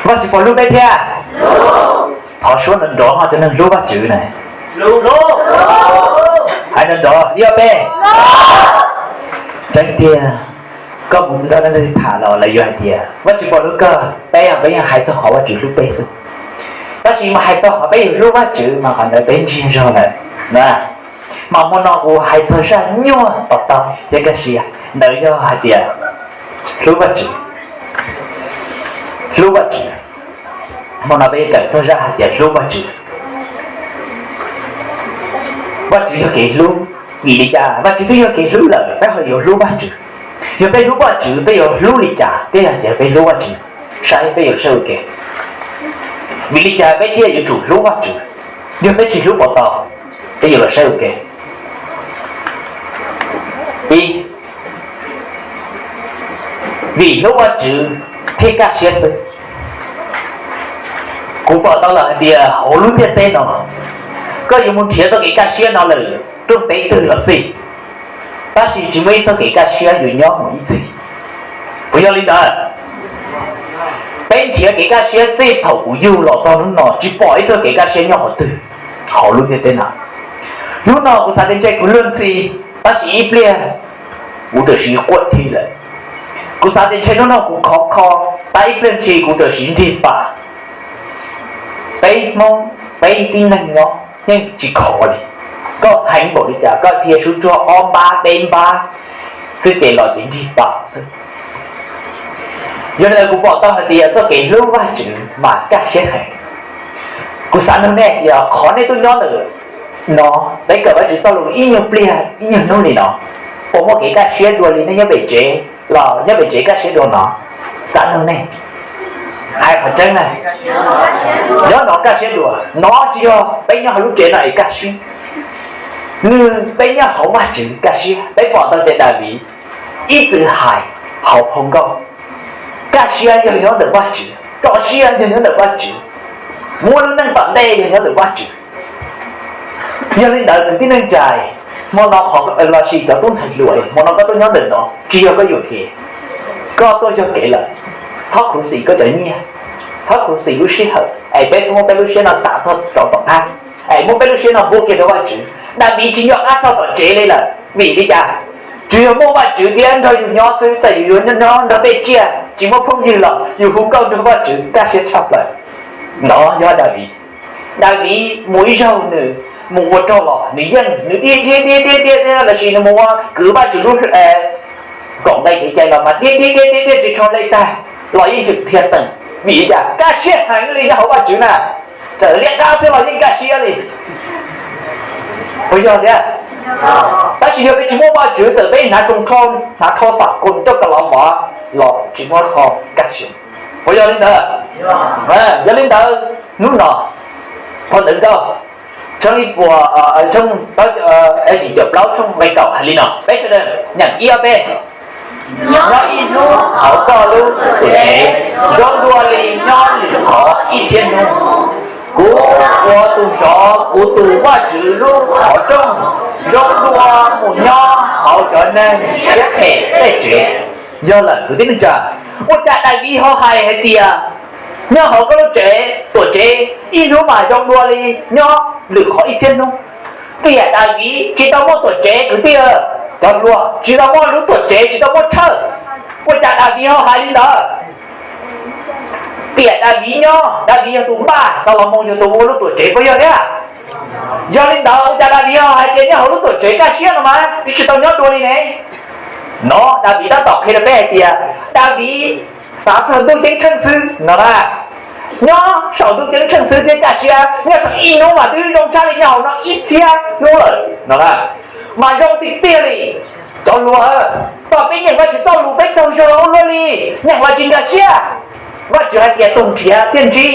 Vajtswv puas hlub peb thiab? Thov suab nrov nrov ho cov neeg hlub Vajtswv na. Hais nrov nrov, ib ob peb. Tseeb tiag, koj mus nrog leej twg tham los lawv yuav hais tias Vajtswv puas hlub koj, peb, peb yeej hais txog qhov Vajtswv hlub peb xwb. Tab sis mas hais txog qhov peb yuav hlub Vajtswv mas qhov ntawd peb ntsiag zog lawm. Mas hmo no kuv hais txog zaj nyuaj to taub thiab kaj siab, ntawd yog hais tias hlub Vajtswv. Hlub Vajtswv. Hmo no peb yuav kawm txog zaj hais tias hlub Vajtswv. Vajtswv yog kev hlub, vim li cas Vajtswv twb yog kev hlub lawm peb ho yuav hlub Vajtswv? Yog peb hlub Vajtswv peb yuav hlub li cas thiab yog tias peb hlub Vajtswv, saib peb yuav saib ua ke. Vim li cas peb thiaj yuav tsum hlub Vajtswv? Yog peb tsis hlub puas tau? Peb yuav los saib ua ke. Ib, vim hlub Vajtswv thiaj kaj siab xwb. Kuv pom tau lawm hais tias hauv lub ntiaj teb no, koj yuav mus nrhiav txoj kev kaj siab no lawm rooj teb twg los xij, tab sis tsis muaj ib txoj kev kaj siab yuav nyob mus ib txhis. Puas yog li ntawd? Peb nrhiav kev kaj siab txij thaum kuv yug los txog hnub no tsis pom ib txoj kev kaj siab nyob qhov twg hauv lub ntiaj teb no. Hnub no kuv xav tias ntshe kuv luag ntxhi, tab sis ib pliag kuv tam sim quaj thib lawm. Kuv xav tias ntshe hnub no kuv khov kho, tab ib pliag ntshe kuv tam sim nrig pas. Peb Hmoob, peb tib neeg nyob yeej tsis khov li. Koj heev npaum li cas koj dhia sub tsuag ob npab peb npab xwb ces los ces nrig pas xwb. Yog li ntawd kuv pom tau hais tias txoj kev hlub Vajtswv mas kaj siab heev. Kuv xav nug nej tias qhov nej tuaj nyob ntawm no, peb kawm Vajtswv txoj lus ib nyuag pliag ib nyuag hnub li no, puas muaj kev kaj siab dua li nej nyob pem tsev los nyob pem tsev kaj siab dua no? Xav nug nej. Hais qhov tseeb na, nyob no kaj siab dua no, tsis yog peb nyob hauv lub tsev no es kaj siab. Nws peb nyob hauv Vajtswv kaj siab. Peb pom tau tias Daviv ib txwm hais hauv phau nkauj, kaj siab yog nyob ntawm Vajtswv, tso siab yog nyob ntawm Vajtswv, muaj lub neej tom ntej yog nyob ntawm Vajtswv. Yog li ntawd kwv tij neej tsa, hmo no qhov lossis cov tub ntxhais hluas, hmo no koj tuaj nyob ntawm no tsis yog koj yuam kev, koj tuaj yog kev lawm. Txhob khuv xim koj cov nyiaj, txhob khuv xim lub sij hawm es peb muab peb lub siab no xav txog rau tom qab, es muab peb lub siab no npuab kiag rau Vajtswv. Daviv tsis nco qab txog tom tsev li lawm, vim li cas? Tsuas yog muaj Vajtswv thiab nrog yus nyob xwb, txawm yus yuav nyob nrog tej tsiaj tsis muaj phooj ywg los yus hu nkauj nrog Vajtswv kaj siab tshaj plaws. No yog Daviv. Daviv mus ib zaug nws mus ua rog los nws yeej nws dhia dhia dhia dhia dhia lossis nws mus ua kwv Vajtswv lub kaum nqe kev cai los mas dhia dhia dhia dhia dhia tsis tsho dej tag los yeej tseem dhia teem. Vim li cas? Kaj siab heev li nyob hauv Vajtswv na. Txawm liab qab xwb los yeej kaj siab li. Puas yog thiab? Tab sis yog peb tsis muaj Vajtswv, txawm peb hnav rooj thoj, hnav thoj xam kos coj ka los mov los tsis muaj qho kaj siab. Puas yog li ntawd? Yog li ntawd hnub no phau ntawv nkauj tshooj ib puas, tshooj, yim caum plaub tshooj nqe kaum hais li no, peb sawv daws nyeem ib ob peb. Nyob ib hnub hauv koj lub tuam tsev zoo dua li nyob lwm qhov ib txhiab hnub. Kuv ua tus zov kuv tus Vajtswv lub qhov rooj zoo dua mus nyob hauv cov neeg siab phem tej tsev. Yog lawm kwv tij neej tsa, ua cas Daviv ho hais hais tias nyob hauv koj lub tsev, tuam tsev ib hnub mas zoo dua li nyob lwm qhov ib txhiab hnub? Tiam Daviv tsis tau muaj tuam tsev kwv tij, cov hluas, tsis tau muaj lub tuam tsev, tsis tau muaj thawj. Ua cas Daviv ho hais li ntawd? Tiam Daviv nyob, Daviv yog tus npaj, Xalumoos yog tus ua lub tuam tsev, puas yog thiab? Yog li ntawd ua cas Daviv ho hais tias nyob hauv lub tuam tsev kaj siab no mas twb tsis tau nyob dua li ne? No Daviv tab tom qhia rau peb hais tias Daviv xav txog ntuj ceeb tsheej xwb no na. Nyob saum ntuj ceeb tsheej xwb thiaj kaj siab, nyob saum ib hnub mas twb zoo tshaj li nyob hauv no ib txhiab hnub lawm no na. Mas zoo tiag tiag li. Cov hluas, kom peb nyeem Vajtswv txoj lus peb taug zog ua luaj li, nyeem los tsis nkag siab. Vajtswv hais tias tus nrhiav thiaj ntsib,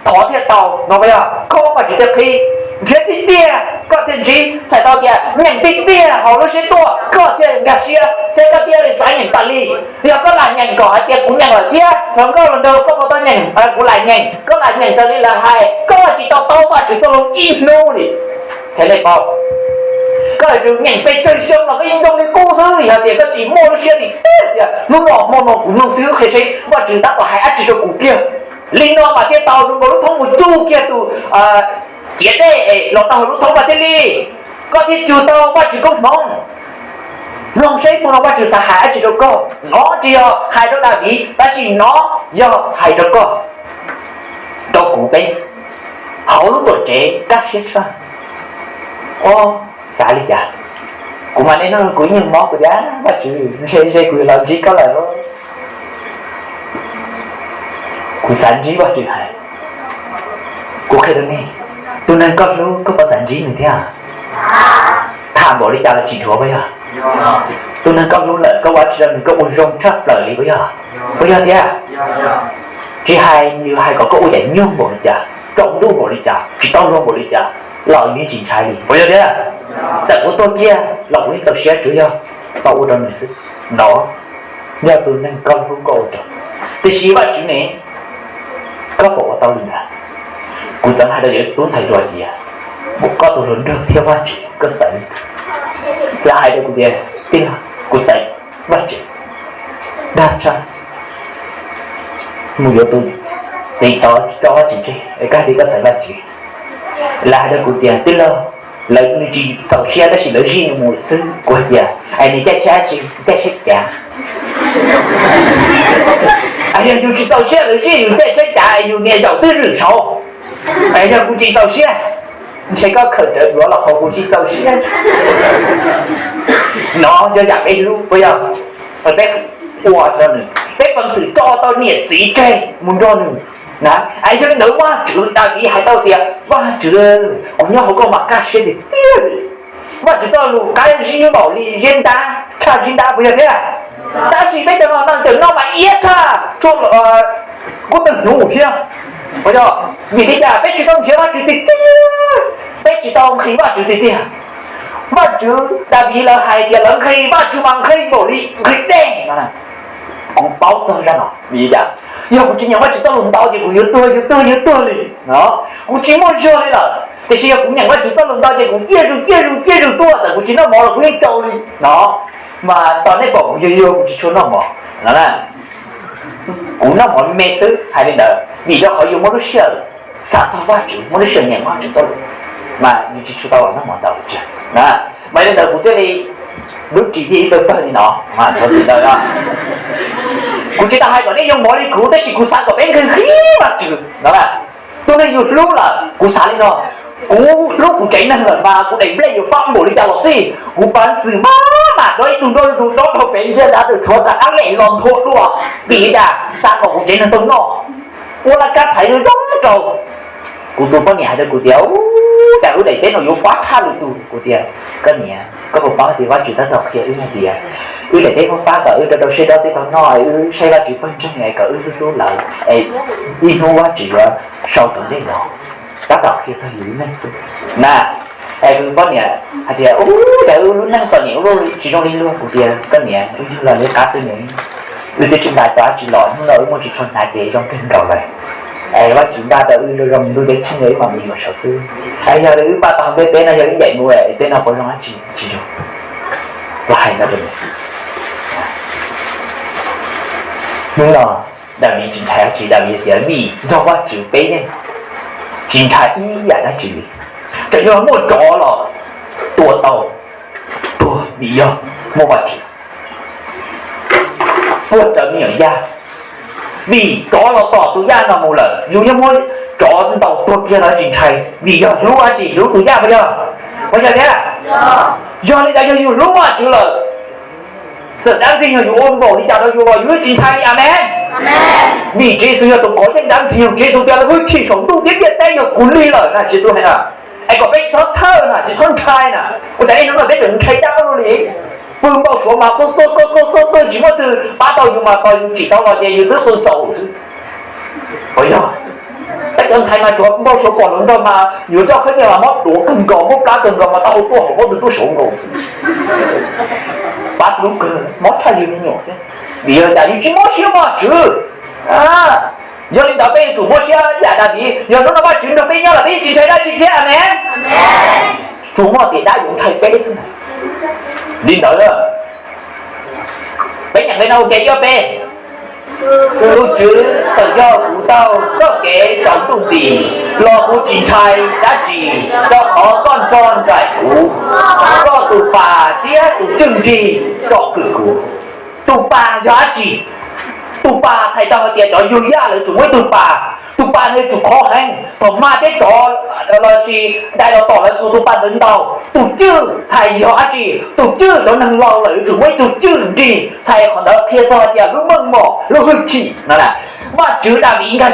thov thiaj tau no, yog kho Vajtswv thiaj qhib. Nrhiav tiag tiag koj thiaj ntsib, txhais tau tias nyeem tiag tiag hauv lub siab tuaj koj thiaj nkag siab thiab koj thiaj li xav nyeem tas li. Yog koj lam nyeem kom hais tias kuv nyeem lawm thiab hluas nkauj hluas nraug koj puas tau nyeem, kuv lam nyeem, koj lam nyeem raws li lawv hais, koj tsis to taub Vajtswv txoj lus ib hnub li. Qhia nej paub, koj yuav tsum nyeem pes tsawg xyoo los koj yeej zoo li qub xwb. Yog tias koj tsis muaj lub siab li tiag tias hnub no hmo no kuv mloog xib hwb qhia seb Vajtswv tab tom hais dab tsi rau kuv pliag, Li no mas thiaj tau zoo nkaus lub thoob mus cug kiag tus ciav dej es los tau hauv lub thoob mas thiaj li, koj thiaj cug tau Vajtswv koob hmoov. Mloog seb puas no Vajtswv xav hais dab tsi rau koj. Nov tsis yog hais rau Daviv, tab sis nov yog hais rau koj, rau kuv peb hauv lub tuam tsev kaj siab tshaj. Ob, xav li cas? Kuv mas nej nug kuv ib nyuag mob kuv tias, Vajtswv, ntshe ntshe kuv yuav los ntsib koj lawm. Kuv xav ntsib Vajtswv hais. Kuv qhia rau nej, tus neeg koj hlub koj puas xav ntsib nws thiab? Tham npaum li cas los tsis dhuav puas yog? Tus neeg koj hlub lawm koj ua dab tsi rau nws koj ua zoo tshaj plaws li puas yog? Puas yog thiab? Tsis hais nws hais kom koj ua yam nyuaj npaum li cas, tsaus ntuj npaum li cas, tsis tau luag npaum li cas los yeej tsis ntshai li puas yog thiab? Txawm kuv tuag kiag los kuv yeej txaus siab tsuav yog tau ua rau nws xwb. No yog tus neeg koj hlub koj ua rau. Tiam sis Vajtswv ne, koj puas ua tau li ntawd? Kuv txawm hais rau yawg tub ntxhais hluas tias, koj tus hluas nraug thiab Vajtswv koj xaiv. Lawv hais rau kuv tias, tij laug, kuv xaiv Vajtswv. Dag tshaj, mus yuav tus tsev tod tso Vajtswv tseg es koj hais tias koj xaiv Vajtswv. Lawv hais rau kuv tias, tij laug, lawv nws tsis txaus siab tab sis lawv zij nws mus lawm xwb. Kuv hais tias, es nws caij tsheb dab tsi? Caij tsheb cav. Es yog yus tsis txaus siab lawv zij yus caij tsheb cav es yus niam zaum twb zwm saud. Es yog kuv tsis txaus siab, ntshe koj khawm rawv duav los qhov kuv tsis txaus siab. No yog yam peb hlub puas yog? Peb ua rau nws, peb peev xwm tso tau niam txiv tseg mus nrog nws na. Es yog li ntawd Vajtswv, Daviv hais tau tias, Vajtswv, kuv nyob hauv koj mas kaj siab tiag tiag. Vajtswv txoj lus qab zib npaum li zib ntab, tshaj zib ntab puas yog thiab? Tab sis peb cov no neeg cawm noj mas iab tshaj kuv teej hnyuv thiab. Puas yog? Vim li cas peb tsis tau nrhiav Vajtswv tiag tiag? Peb tsis tau nqhis Vajtswv tiag tiag. Vajtswv, Daviv lawv hais tias lawv nqhis Vajtswv mas nqhis npaum li nqhis dej. Kuv paub txog zaj no vim li cas? Yog kuv tsis nyeem Vajtswv txoj lus ntau ces kuv yuav tuag yuav tuag yuav tuag li no. Kuv tsis muaj zog li lawm, tiam sis yog kuv nyeem Vajtswv txoj lus ntau ces kuv ciaj zus ciaj zus ciaj zus tuaj, txawm kuv tsis noj mov los kuv yeej tau li no. Mas tos nej pom kuv yuag yuag kuv tsis tshua noj mov no na. Kuv noj mov me xwb hais li ntawd vim rau qhov yus muaj lub sij hawm xav txog Vajtswv, muaj lub sij hawm nyeem Vajtswv txoj lus, mas yus tsis tshua tau los noj mov ntau li. Mas li ntawd kuv thiaj li lub ris thiaj ib pawg pawg li no. Thov txim ntawd, kuv tsis tau hais kom nej yoo mov li kuv, tab sis kuv xav kom peb nqhis nqhis Vajtswv no. Tus neeg yus hlub lawm, kuv xav li no, kuv hlub kuv tsev neeg lawm mas kuv daim nplej yuav fab npaum li cas los xij, kuv peev xwm mas mas dob ib tug nroj ib tug dob rau pem ntsej nrad tawm tshuav rov qab lem los nthua dua, vim li cas? Xav kom kuv tsev neeg tau noj. Ua laj kab thaiv zoo rau. Kuv tus poj niam hais rau kuv tias, ub, cas wb daim teb no yuav fab tshaj lwm tus. Kuv tias, koj niam, koj puas paub tias Vajtswv tab tom qhia wb hais tias wb daim teb fab fab kom wb rau rau siab dob teb tau noj, wb saib Vajtswv pawg ntseeg kom wb hlub hlub lawv, es ib hnub Vajtswv yuav sau tom ntej los. Tab tom qhia txog yus lub neej xwb na. Es kuv poj niam hais tias, ub, cas wb lub neej txom nyem ua luaj tsis zoo li luag. Kuv tias, koj niam, wb yug los liab qab xwb ne, wb twb tsis ntais tau dab tsi los hnub no wb muaj ris tsho hnav ces zoo kawg nkaus lawm. Es Vajtswv npaj tau wb zoo zoo ntuj ceeb tsheej li wb mam mus yuav saud xwb. Es yog li wb npaj tau ntiaj teb no yog wb ncaim mus es teb no puas zoo dab tsi? Tsis zoo. Los hais no rau hnub no Daviv tsis ntshai dab tsi, Daviv tias vim nrog Vajtswv peb yeej tsis ntshai ib yam dab tsi li. Txawm yog muaj tsov los tua tau, tuag vim yog muaj Vajtswv. Puag rawv me nyuam yaj, vim tsov los tom tus yaj no mus lawm, yus yeej muab tsov ntaus tuag kiag los tsis ntshai, vim yog hlub dab tsi? Hlub tus yaj puas yog? Puas yog thiab? Yog li ntawd yog yus hlub Vajtswv lawm, txawm dab ntxwg nyoog yuav ua npaum li cas rau yus los yus yeej tsis ntshai li. Amees. Vim Tswv Yexus yog tus kov yeej dab ntxwg nyoog. Tswv Yexus tias, lub hwj chim saum ntuj thiab ntiaj teb yog kuv li lawm na. Tswv Yexus hais na. Es kom peb tsis txhob thawj na, tsis txhob ntshai na. Ua cas ib hnub no peb tseem ntshai dab luaj li? Pw npau suav mas qw qw qw qw qw qw tsis muaj twg pab tau yus mas tos yus tsim tau los ces yus twb qw txaus xwb. Puas yog? Peb cov ntxhais mas tsuav npau suav pom hluas nraug mas yuav coj khaub ncaws mas mob duav kawg nkaus, mob plab kawg nkaus mas tau ua tuaj hauv paub tus tuaj saud nkaus. Pab lub kawg mob tshaj yus me nyuam thiab. Vim yog cas? Yus tsis mob siab Vajtswv. Yog li ntawd peb yuav tsum mob siab yam Daviv, yog hnub no Vajtswv nrog peb nyob lawm peb yeej tsis ntshai dab tsi thiab. Amees. Tsuas muaj tias dab yuav ntshai peb xwb. Li ntawd, peb nyeem nqe no ua ke ib ob peb. Tus Tswv txawm yog kuv Taug txoj kev tsaus ntuj nti los kuv tsis ntshai dab tsi, rau qhov koj nrog nraim kuv. Koj tus pas thiab tus cwj nrig tsom kwm kuv. Tus pas yog dab tsi? Tus pas txhais tau hais tias cov yug yaj lawv tsum muaj ib tug pas. Tus pas nws tsum khov heev, thaum hma thiab tsov lossis dais los tom lawv xuas tus pas ntawd ntaus. Tus cwj txhais yog dab tsi? Tus cwj cov neeg laus lawm yuav tsum muaj ib tug cwj nrig, txhais qhov ntawd qhia txog hais tias lub meej mom, lub hwj chim no na. Vajtswv, Daviv nkag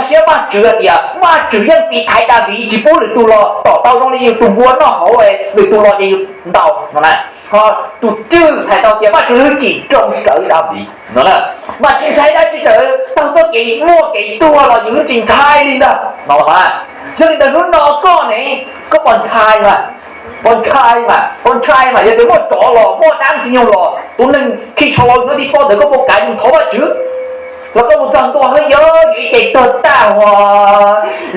siab Vajtswv hais tias Vajtswv yeej tiv thaiv Daviv tsis pub lwm tus los tom tau zoo li yus tus npua noj hauv, lwm tus los ces yus ntaus no na. Ho tus cwj txhais tau tias Vajtswv lub hwj chim zoo rawv Daviv no na. Mas tsis ntshai dab tsi, txawm taug txoj kev muaj kev tuag los yus yeej tsis ntshai li ntag no. Yog li ntawd hnub no koj ne, koj puas ntshai mas? Puas ntshai mas? Puas ntshai mas yog tias muaj tsov los muaj dab ntxwg nyoog los tus neeg khi tsho los hnub tib toj ntawd koj puas kav mus thov Vajtswv? Los koj mus txog ntua hwb yog yus ib ce tuag tag ua,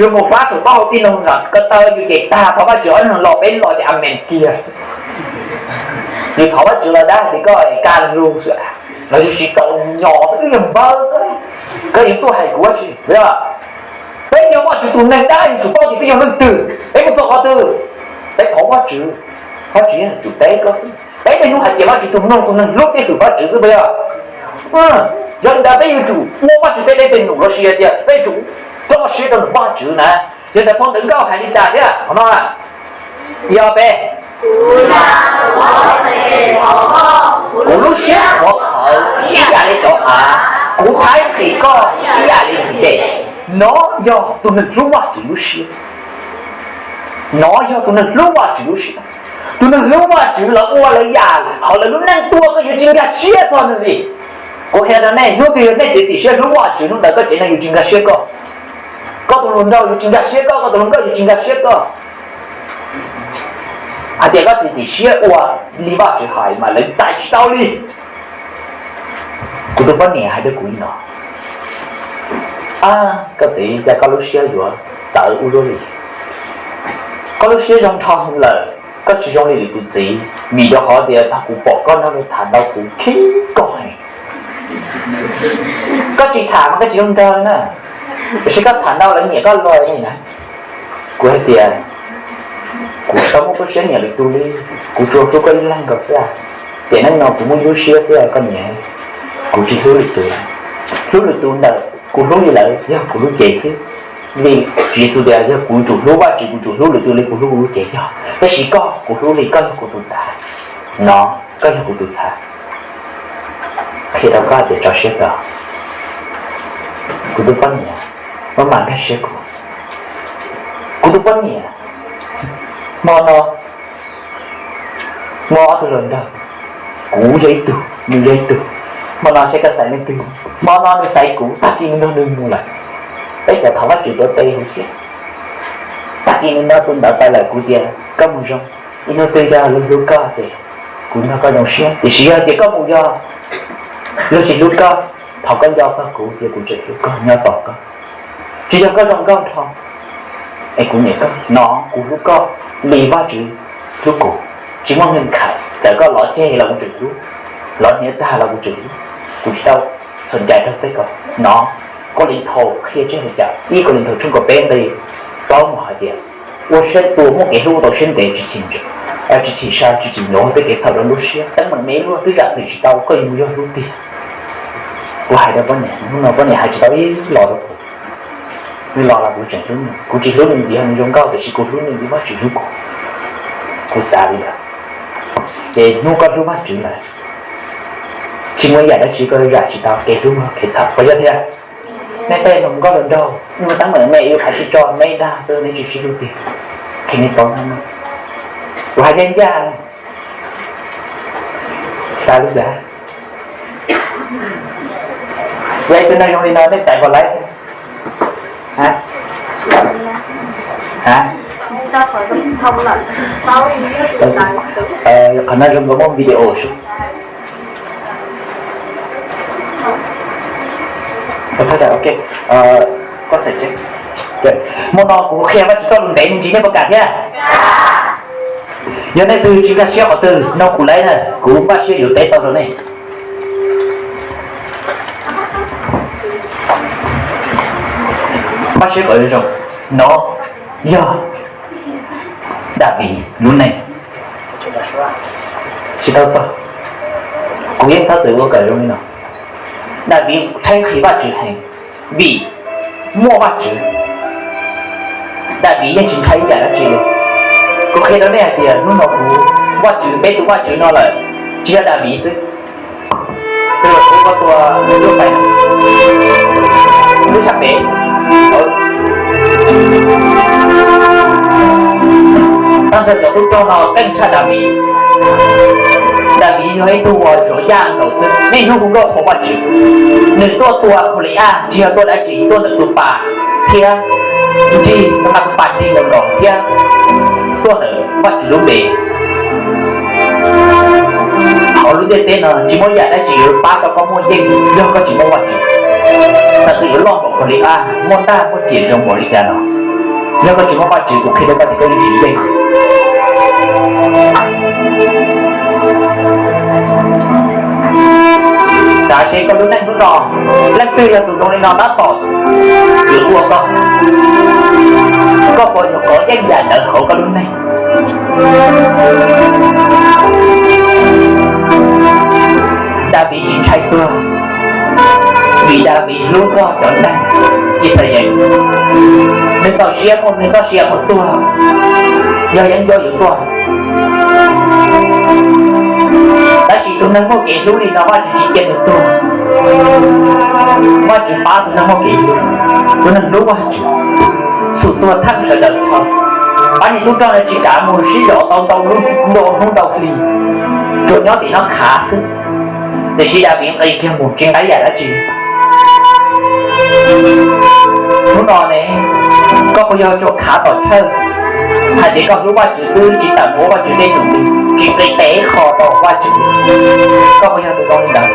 yus mus fab thaum pab hauv tij laug nram ko taw yus ces tag, thov Vajtswv ob leeg los peb los ces amen kiag. Yus thov Vajtswv los dab hais koj kaj lug xwb, los yus siv tau nyos xwb wb yog npawg xwb, koj yuav tuaj hais kuv dab tsi? Peb yog Vajtswv tus neeg dab, yus tsum paub tias peb yog leej twg, peb mus txog qhov twg, peb thov Vajtswv, Vajtswv yeej tsum teb koj xwb. Peb niaj hnub hais tias Vajtswv tus mloog, tus neeg hlub thiab hwm Vajtswv xwb puas yog? Yog li ntawd peb yuav tsum muaj Vajtswv tej dej tej num lossis hais tias peb yuav tsum rau siab rau nws Vajtswv na. Yog ntawd phau ntawv nkauj hais li cas thiab qhov no? Yog peb, kuv lub siab qhuav qhawv ib yam li cov av, kuv thaib nqhis koj ib yam li nqhis dej. Nov yog tus neeg hlub Vajtswv lub siab. Nov yog tus neeg hlub Vajtswv lub siab. Tus neeg hlub Vajtswv lawv ua lawv yam hauv lawv lub neej tuaj koj yuav tsis nkag siab txog nws li. Kuv qhia rau nej, hnub twg yog nej txiav txim siab hlub Vajtswv hnub ntawd koj tsev neeg yuav tsis nkag siab koj. Koj tus hluas nraug yuav tsis nkag siab koj, koj tus hluas nkauj yuav tsis nkag siab koj. Hais tias koj txiav txim siab ua li Vajtswv hais mas lawv txais tsis tau li. Kuv tus poj niam hais rau kuv li no, koj txiv, cas koj lub siab yuav txawv ua luaj li. Koj lub siab zoo nrho heev lawm, koj tsis zoo li lwm tus txiv, vim rau qhov tias thaum kuv pom koj nrog luag tham ntau kuv khib koj heev. Koj tsis tham mas koj tsis zoo nraug na, tiam sis koj tham ntau lawv nyiam koj luaj li na. Kuv hais tias kuv tsis tau muaj lub siab nyiam lwm tus li, kuv tsuas hlub koj ib leeg nkaus xwb. Tiam neej no kuv muaj ib lub siab xwb koj niam, kuv tsis hlub lwm tus. Hlub lwm tus ntawm kuv hlub li lawm yog kuv lub cev xwb. Vim Tswv Yexus tias yog kuv tsum hlub Vajtswv, kuv tsum hlub lwm tus li kuv hlub kuv lub cev yog. Tab sis koj kuv hlub li koj yog kuv tus txha. No, koj yog kuv tus txha. Qhia rau koj hais tias tso siab tau. Kuv tus poj niam, maj mam nkag siab kuv. Kuv tus poj niam, hmo no muaj ob tug hluas nraug, kuv yog ib tug, nws yog ib tug. Hmo no saib koj xaiv leej twg, hmo no nws xaiv kuv, tag kis nws nrog nws mus lawm. Peb cov thov Vajtswv tuav tes hauv siab. Tag kis nws nrog tus ntawd pais lawm, kuv tias koj mus zoo, ib hnub twg yog luag hlub koj ces kuv nrog koj zoo siab, tiam sis yog tias koj mus yog luag tsis hlub koj, thov koj nco txog kuv tias kuv tseem hlub koj, nyob tos koj. Tsis yog koj zoo nkauj nrho es kuv nyiam koj, no kuv hlub koj li Vajtswv hlub kuv, tsis muaj neeg kham, txawm koj lov ceg los kuv tseem hlub, lov hniav tag los kuv tseem hlub, kuv tsis tau txhaum cai rau peb ko. No, Kauleethaus qhia tseg li cas? Ib Kauleethaus tshooj kaum peb nqe plaub mus hais tias ua siab tua muaj kev hlub, ua tau siab ntev, tsis chim sai, tsis chim nyuaj, tej kev txhaum rau lub siab, teeb meem me luaj twb zam txim tsis tau, koj yuav mus yog hlub tiag. Kuv hais rau poj niam, hnub no poj niam hais tsis tau ib los rau kuv. Nws los los kuv tseem hlub nws, kuv tsis hlub nws vim yog nws zoo nkauj, tiam sis kuv hlub nws vim Vajtswv hlub kuv. Kuv xav li ntawd. Ces hnub koj hlub Vajtswv lawm, tsis muaj ib yam dab tsi koj zam tsis tau kev hlub kev txhaum, puas yog thiab? Nej tej hluas nkauj hluas nraug, nej muaj teeb meem nej yuav qhav sib tso, nej dag xwb, nej tsis sib hlub tiag. Qhia nej paub na, kuv hais ncaj ncaj, xav li ntawd. Yog ib tug neeg zoo li no nej txais puas laib? Qhov no zoo nkauj, muaj video sub. Hmo no kuv qhia Vajtswv txoj lus ntev me ntsis, nej puas kam thiab? Yog nej twg tsis nkag siab qhov twg no kuv laib na, kuv npaj siab yuav teb tau rau nej. Pab saib kom zoo, no yog Daviv lub neej. Tsis tau txog, kuv yeej txhob txwm ua kom zoo li no. Daviv rheeb qhia Vajtswv heev, vim muaj Vajtswv, Daviv yeej tsis ntshai ib yam dab tsi li. Kuv qhia rau nej hais tias hnub no kuv, Vajtswv, peb tus Vajtswv no lawm, tsis yog Daviv xwb. Tus ua tua lub pais, lub sab pem, tag nrho cov tub rog no keej tshaj Daviv. Daviv yog ib tug uas zov yaj nkaus xwb, niaj hnub hu nkauj qhuas Vajtswv xwb. Nws tuaj tua Kauli-aj tsis yog tuaj dab tsi, tuaj ntawm tus pas thiab nrig, nqa tus pas nrig nkaus nkaus thiab tuaj ntawm Vajtswv lub npe. Hauv lub ntiaj teb no tsis muaj yam dab tsi yuav pab rau koj muaj yeej yog koj tsis muaj Vajtswv. Txawm tus yuav loj npaum Kauli-aj, muaj ntaj muaj riam zoo npaum li cas los, yog koj tsis muaj Vajtswv, kuv qhia rau koj tias koj yeej tsis yeej. Xav seb koj lub neej hnub no, leej twg yog tus zoo li no tab tom yuav tua koj, koj puas yuav kov yeej yam ntawd hauv koj lub neej? Daviv tsis ntshai tuag, vim Daviv hlub txog cov neeg Yixalayees. Nws txaus siab mus, nws txoj sia mus tuag, yog yeeb ncuab yuav tuag. Tab sis tus neeg muaj kev hlub li no Vajtswv tsis cia nws tuag. Vajtswv pab tus neeg muaj kev hlub, tus neeg hlub Vajtswv, xum tuag theej sawv daws txhawj. Pab niag tub rog no tsis kav mus sib zov tau ntau lub, ntau hnub ntau hli, tsuas nyob tim no khav xwb. Tiam sis Daviv nqis kiag mus tsis nqa yam dab tsi. Hnub no ne, koj puas yog tsuas khav tom thawj, hais tias koj hlub Vajtswv xwb tsis tawm mus ua Vajtswv tej num li, tsis nqis tes qho rau Vajtswv? Koj puas yog tus zoo li ntawd?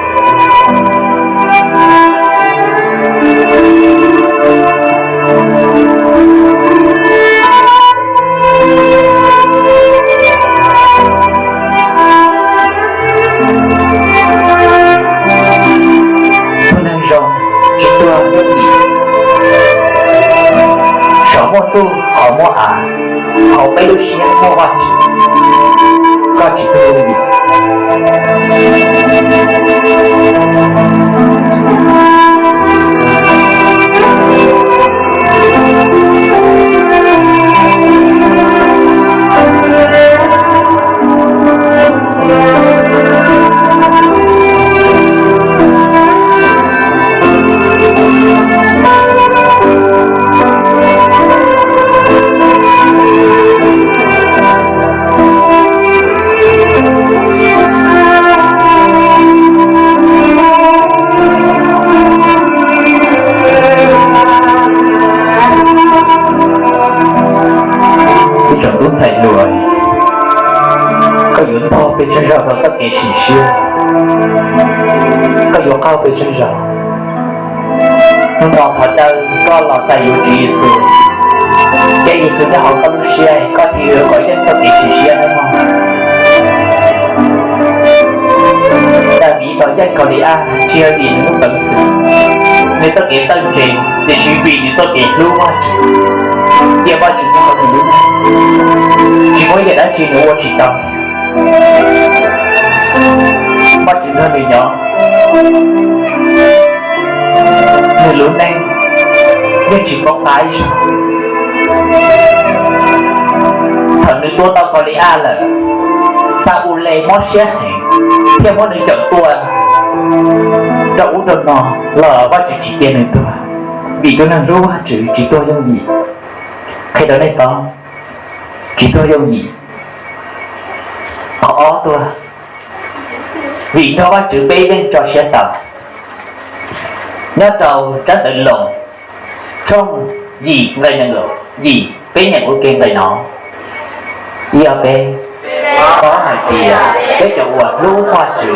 Tus neeg zoo tsis tuag yooj yim, saum muaj ntuj hauv muaj av, hauv peb lub siab muaj Vajtswv, koj tsis tuag yooj yim. Ib tsoom tub ntxhais hluas, koj yuav ntog pes tsawg zaus rau txoj kev sim siab? Koj yuav qaug pes tsawg zaus? Hnub no thov caw koj los txais yuav Tswv Yexus, ces Yexus nyob hauv koj lub siab, koj thiaj yuav kov yeej txoj kev sim siab hnub no. Daviv kov yeej Kauli-aj tsis yog vim nws lub peev xwm, nws txoj kev txawj ntse, tiam sis vim nws txoj kev hlub Vajtswv, cia Vajtswv nyob hauv nws lub neej, tsis muaj ib yam dab tsi nws ua tsis tau. Vajtswv nrog nws nyob, nws lub neej yeej tsis poob qab ib zaug. Thaum nws tua tau Kauli-aj lawm, Xa-ules mob siab heev thiaj muab nws cawm tua rau ub rau no los Vajtswv tsis cia nws tuag, vim tus neeg hlub Vajtswv tsis tuag yooj yim. Qhia rau nej paub, tsis tuag yooj yim. Qhov ob tuag, vim nrog Vajtswv peb yeej tso siab tau. Nyob rau tsab ntawv Loos tshooj yim nqe nees nkaum yim, peb nyeem ua ke nqe no. Ib ob peb. Paub hais tias peb cov uas hlub Vajtswv,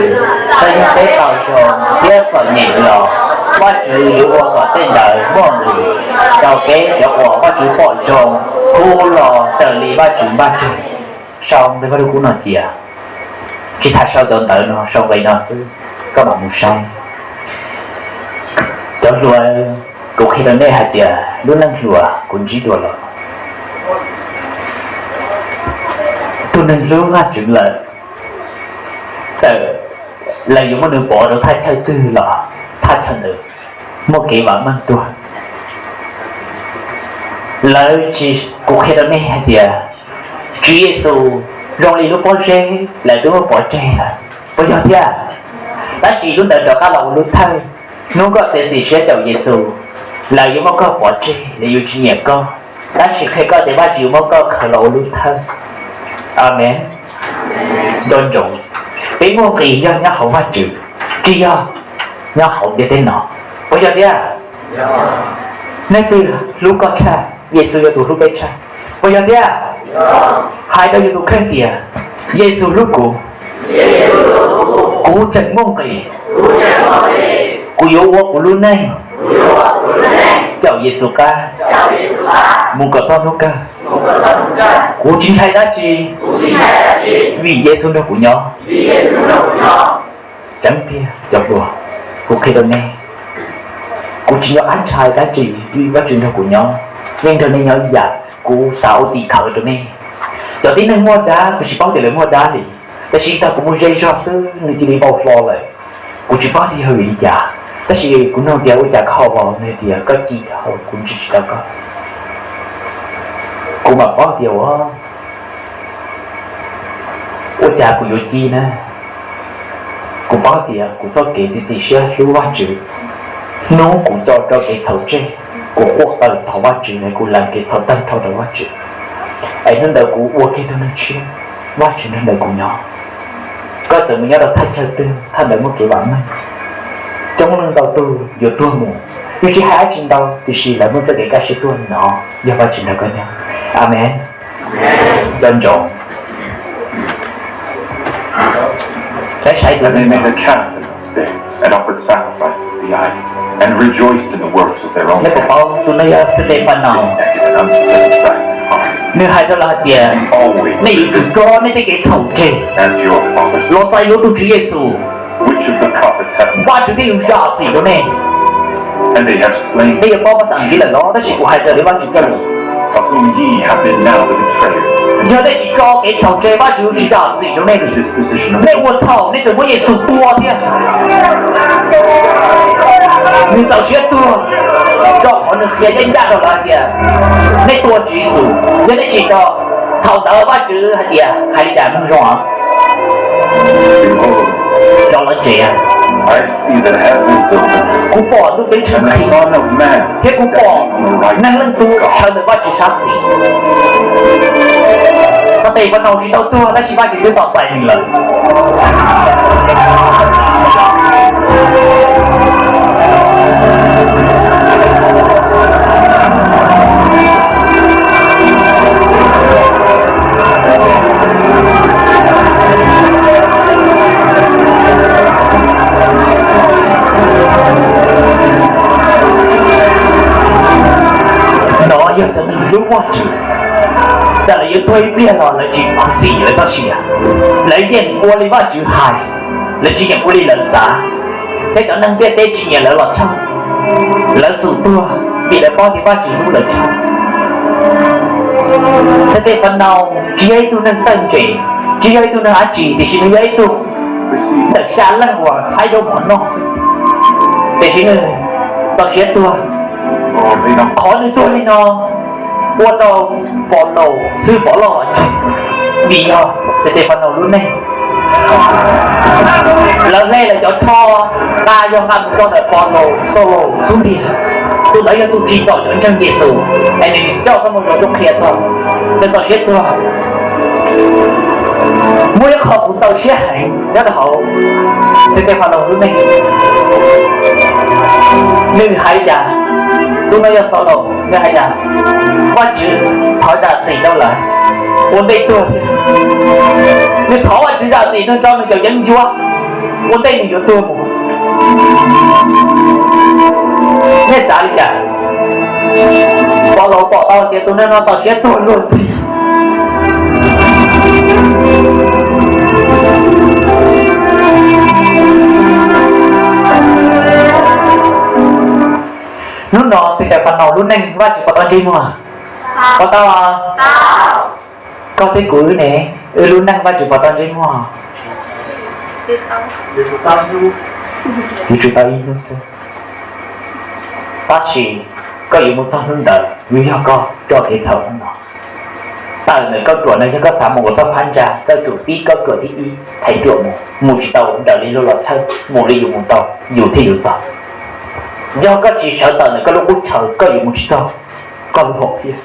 txawm yog peb tau zoo thiab txom nyem los Vajtswv yuav ua kom tej ntawd muaj nqis rau peb cov uas Vajtswv pom zoo, hlub los raws li Vajtswv npaj tseg. Sau nqe Vajluskub no cia, tsis tas sau cov ntawv no, sau nqe no xwb, koj mam mus saib. Cov hluas, Kuv qhia rau nej hais tias lub neej hluas kuv ntsib dua los, tus neeg hlub Vajtswv lawm, txawm lawv yuav muab nws pov rau thaj chaw twg los thaj chaw ntawd muaj kev vam meej tuaj. Lawv tsis, kuv qhia rau nej hais tias Tswv Yexus zoo li lub pob zeb, lawv twb muab pov tseg lawm, puas yog thiab? Tab sis lub ntawd rov qab los ua lub thawj. Hnub koj txiav txim siab caum Yexus, lawv yuav muab koj pov tseg, lawv yuav tsis nyiam koj. Tab sis qhia koj tias Vajtswv yuav muab koj khaws los ua lub thawj. Amees. Nco ntsoov, peb muaj nqis yog nyob hauv Vajtswv, tsis yog nyob hauv ntiaj teb no, puas yog thiab? Leej twg hlub koj tshaj? Yexus yog tus hlub peb tshaj, puas yog thiab? Hais rau yus tus kheej tias, Yexus hlub kuv, kuv tseem muaj nqis, kuv yuav ua kuv lub neej caum Yexus qab mus kom txog hnub kawg. Kuv tsis ntshai dab tsi, vim Yexus nrog kuv nyob. Tseeb tiag cov hluas, kuv qhia rau nej, kuv tsis nco qab ntshai dab tsi, vim Vajtswv nrog kuv nyob. Nej nrog nej nyob ib yam, kuv xav ua tim khawv rau nej. Cov tib neeg muaj dab, kuv tsis paub tias lawv muaj dab li, tab sis tag kuv mus ze zog xwb nws cia li npau hlo lawm. Kuv tsis paub tias yog vim li cas, tab sis kuv nug tias ua cas kho vos, nws tias koj ci dhau, kuv ntsib tsis tau koj. Kuv mam paub tias ua, ua cas kuv yuav ci na. Kuv paub tias kuv txoj kev txiav txim siab hlub Vajtswv, hnub kuv tso rau kev txhaum tseg, kuv quaj qw thov Vajtswv, kuv lees kev txhaum tag nrho rau Vajtswv, es hnub ntawd kuv ua kiag tug neeg tshiab, Vajtswv nrog ntawm kuv nyob. Koj txawm mus nyob rau thaj chaw twg, thaj ntawd muaj kev vam meej. Coob leej ntau tug yuav tuag mus, yus tsis hais dab tsi ntau, tiam sis lawv muaj txoj kev kaj siab tuag no, yog Vajtswv nrog koj nyob. Amees. Nco ntsoov, peb saib tus neeg no, nej puas paub tus no yog Xetefanaus? Nws hais rau lawv hais tias, nej yuav tsum tso nej tej kev txhaum tseg, los txais yuav tus Tswv Yexus, Vajtswv thiaj yuav zam txim rau nej. Nej yuav paub phas xas Askiv lawm los, tab sis kuv hais raws li Vajtswv txoj lus. Yog nej tsis tso kev txhaum tseg, Vajtswv yuav tsis zam txim rau nej li. Nej ua txhaum, nej tseem muab Yexus tua thiab. Nws txaus siab tuag, rau qhov nws qhia ncaj ncaj rau lawv hais tias, nej tua Tswv Yexus, yog nej tsis tso, thaum ntawd Vajtswv hais tias, hais li cas mloog zoo os. Rau lawv tsev, kuv pom ntuj ceeb tsheej qhib, thiab kuv pom Neeg Leej Tub sawv ntawm Vajtswv sab xis. Xetefanaus tsis tau tuag tab sis Vajtswv twb tos txais nws lawm. Nov yog cov neeg hlub Vajtswv, txawm lawv yuav tuag ib pliag los lawv tsis khuv xim lawv txoj sia. Lawv yeej ua li Vajtswv hais, lawv tsis yeem ua li lawv xav. Thiab cov neeg ntiaj teb tsis nyiam lawv los txog, lawv xum tuag vim lawv paub tias Vajtswv hlub lawv tshaj. Xetefanaus tsis yog ib tug neeg txawj ntse, tsis yog ib tug neeg dab tsi, tiam sis nws yog ib tug ntawm xya leej uas haib zaub mov noj xwb. Tiam sis nws txaus siab tuag. Qhov nws tuag li no ua rau Pov Laus xwb, Pov Laus los ntseeg, vim yog Xetefanaus lub neej. Lawv hle lawv cov rho nqa yog nqa mus rau ntawm Pov Laus, Xaulos xub ntiag. Tus ntawd yog tus tsim txom cov ntseeg Yexus, es nws coj txoj moo zoo tuaj qhia txog nws txaus siab tuag. Muaj ib qho kuv txaus siab heev nyob rau hauv Xetefanaus lub neej. Nws hais li cas? Tus no yog Xaulos, nws hais tias, Vajtswv thov zam txim rau lawv ua ntej tuag thiab. Nws thov Vajtswv zam txim rau nws cov yeeb ncuab ua ntej nws yuav tuag mus. Nej xav li cas? Pov Laus pom tau tias tus neeg no txaus siab tuag luag ntxhi. Hnub no Xes Tes Fas Naus lub neej Vajtswv pom tau ntsej muag? Pom tau. Koj thiab kuv wb ne, wb lub neej Vajtswv pom tau ntsej muag? Yuav tsum tau ib hnub xwb. Tab sis koj yuav mus txog hnub ntawd, yuav yog koj coj kev txhaum hnub no. Tawm ntawm koj ruam no yog koj xav mus ua txoj phab ntsa, koj ruam tib, koj ruam thib ib, thaiv ruam mus, mus tsis tau raws li luag los txhawb, mus li yus mus tau, yus thiaj yuav txog. Yog koj tsis sawv tawm ntawm koj lub qub chaw, koj yuav mus tsis txog koj lub hom phiaj.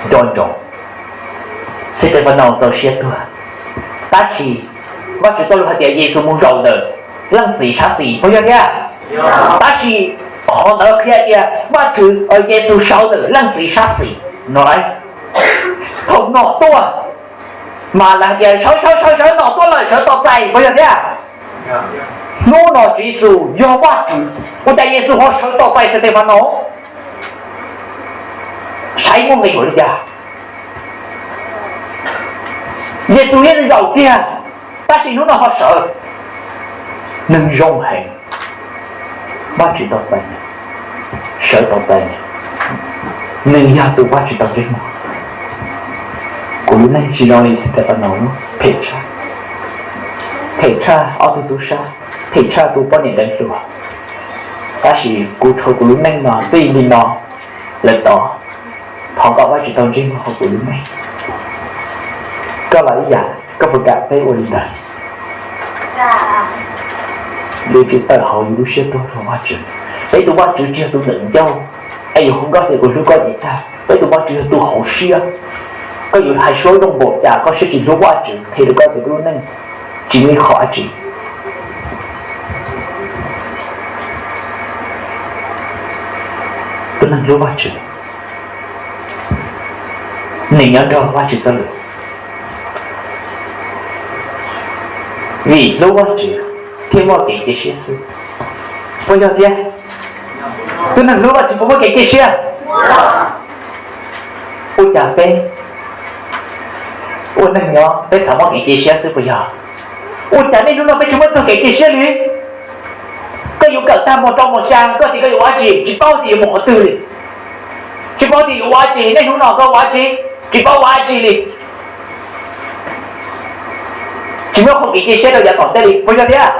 Nco ntsoov, Xes Tes Fas Naus txaus siab tuag, tab sis Vajtswv txoj lus hais tias Yexus mus zaum ntawm leej txiv sab xis, puas yog thiab? Tab sis qhov ntawd qhia tias Vajtswv, Yexus sawv ntawm leej txiv sab xis no lawm. Thaum nom tuaj, mas lawv hais tias sawv sawv sawv sawv, nom tuaj lawm, sawv tos txais, puas yog thiab? Hnub no Tswv Yexus yog Vajtswv, ua cas Yexus ho sawv tos txais Xes Tes Fas Naus? Saib muaj nqis npaum li cas. Yexus yeej zaum tiag, tab sis hnub no ho sawv. Neeg zoo heev, Vajtswv tau txais, sawv tau txais, nws yog tus Vajtswv tau ntsej muag. Kuv lub neej tsis zoo li Xes Tes Fas Naus, phem tshaj, phem tshaj ob tug tub sab, phem tshaj tus poj niam deev hluas. Tab sis kuv tshuav kuv lub neej no txij li no lawm tod, thov kom Vajtswv tau ntsej muag hauv kuv lub neej. Koj los ib yam, koj puas kam peb ua li ntawd? Yuav tsum tawm hauv yus lub siab tuag rau Vajtswv. Peb tus Vajtswv tsis yog tus ntawm ncauj, es yus hu nkauj tias kuv hlub koj ces tag. Peb tus Vajtswv yog tus hauv siab. Koj yuav hais suab zoo npaum cas, koj siab tsis hlub Vajtswv, qhia rau koj tias koj lub neej tsis muaj ib qho dab tsi. Tus neeg hlub Vajtswv, nws nyob nrog Vajtswv txoj lus. Vim hlub Vajtswv thiaj muaj kev cia siab xwb, puas yog thiab? Tus neeg hlub Vajtswv puas muaj kev cia siab? Ua cas peb ua neeg nyob peb xav muaj kev cia siab xwb puas yog? Ua cas niaj hnub no peb tsis muaj txog kev cia siab li? Koj yuav kawm tag mos rau mos xya, koj tias koj yuav ua dab tsi, tsis paub tias yuav mus qhov twg li. Tsis paub tias yuav ua dab tsi li, niaj hnub no koj ua dab tsi, tsis paub ua dab tsi li. Tsis muaj qhov kev cia siab rau yav tom ntej li, puas yog thiab?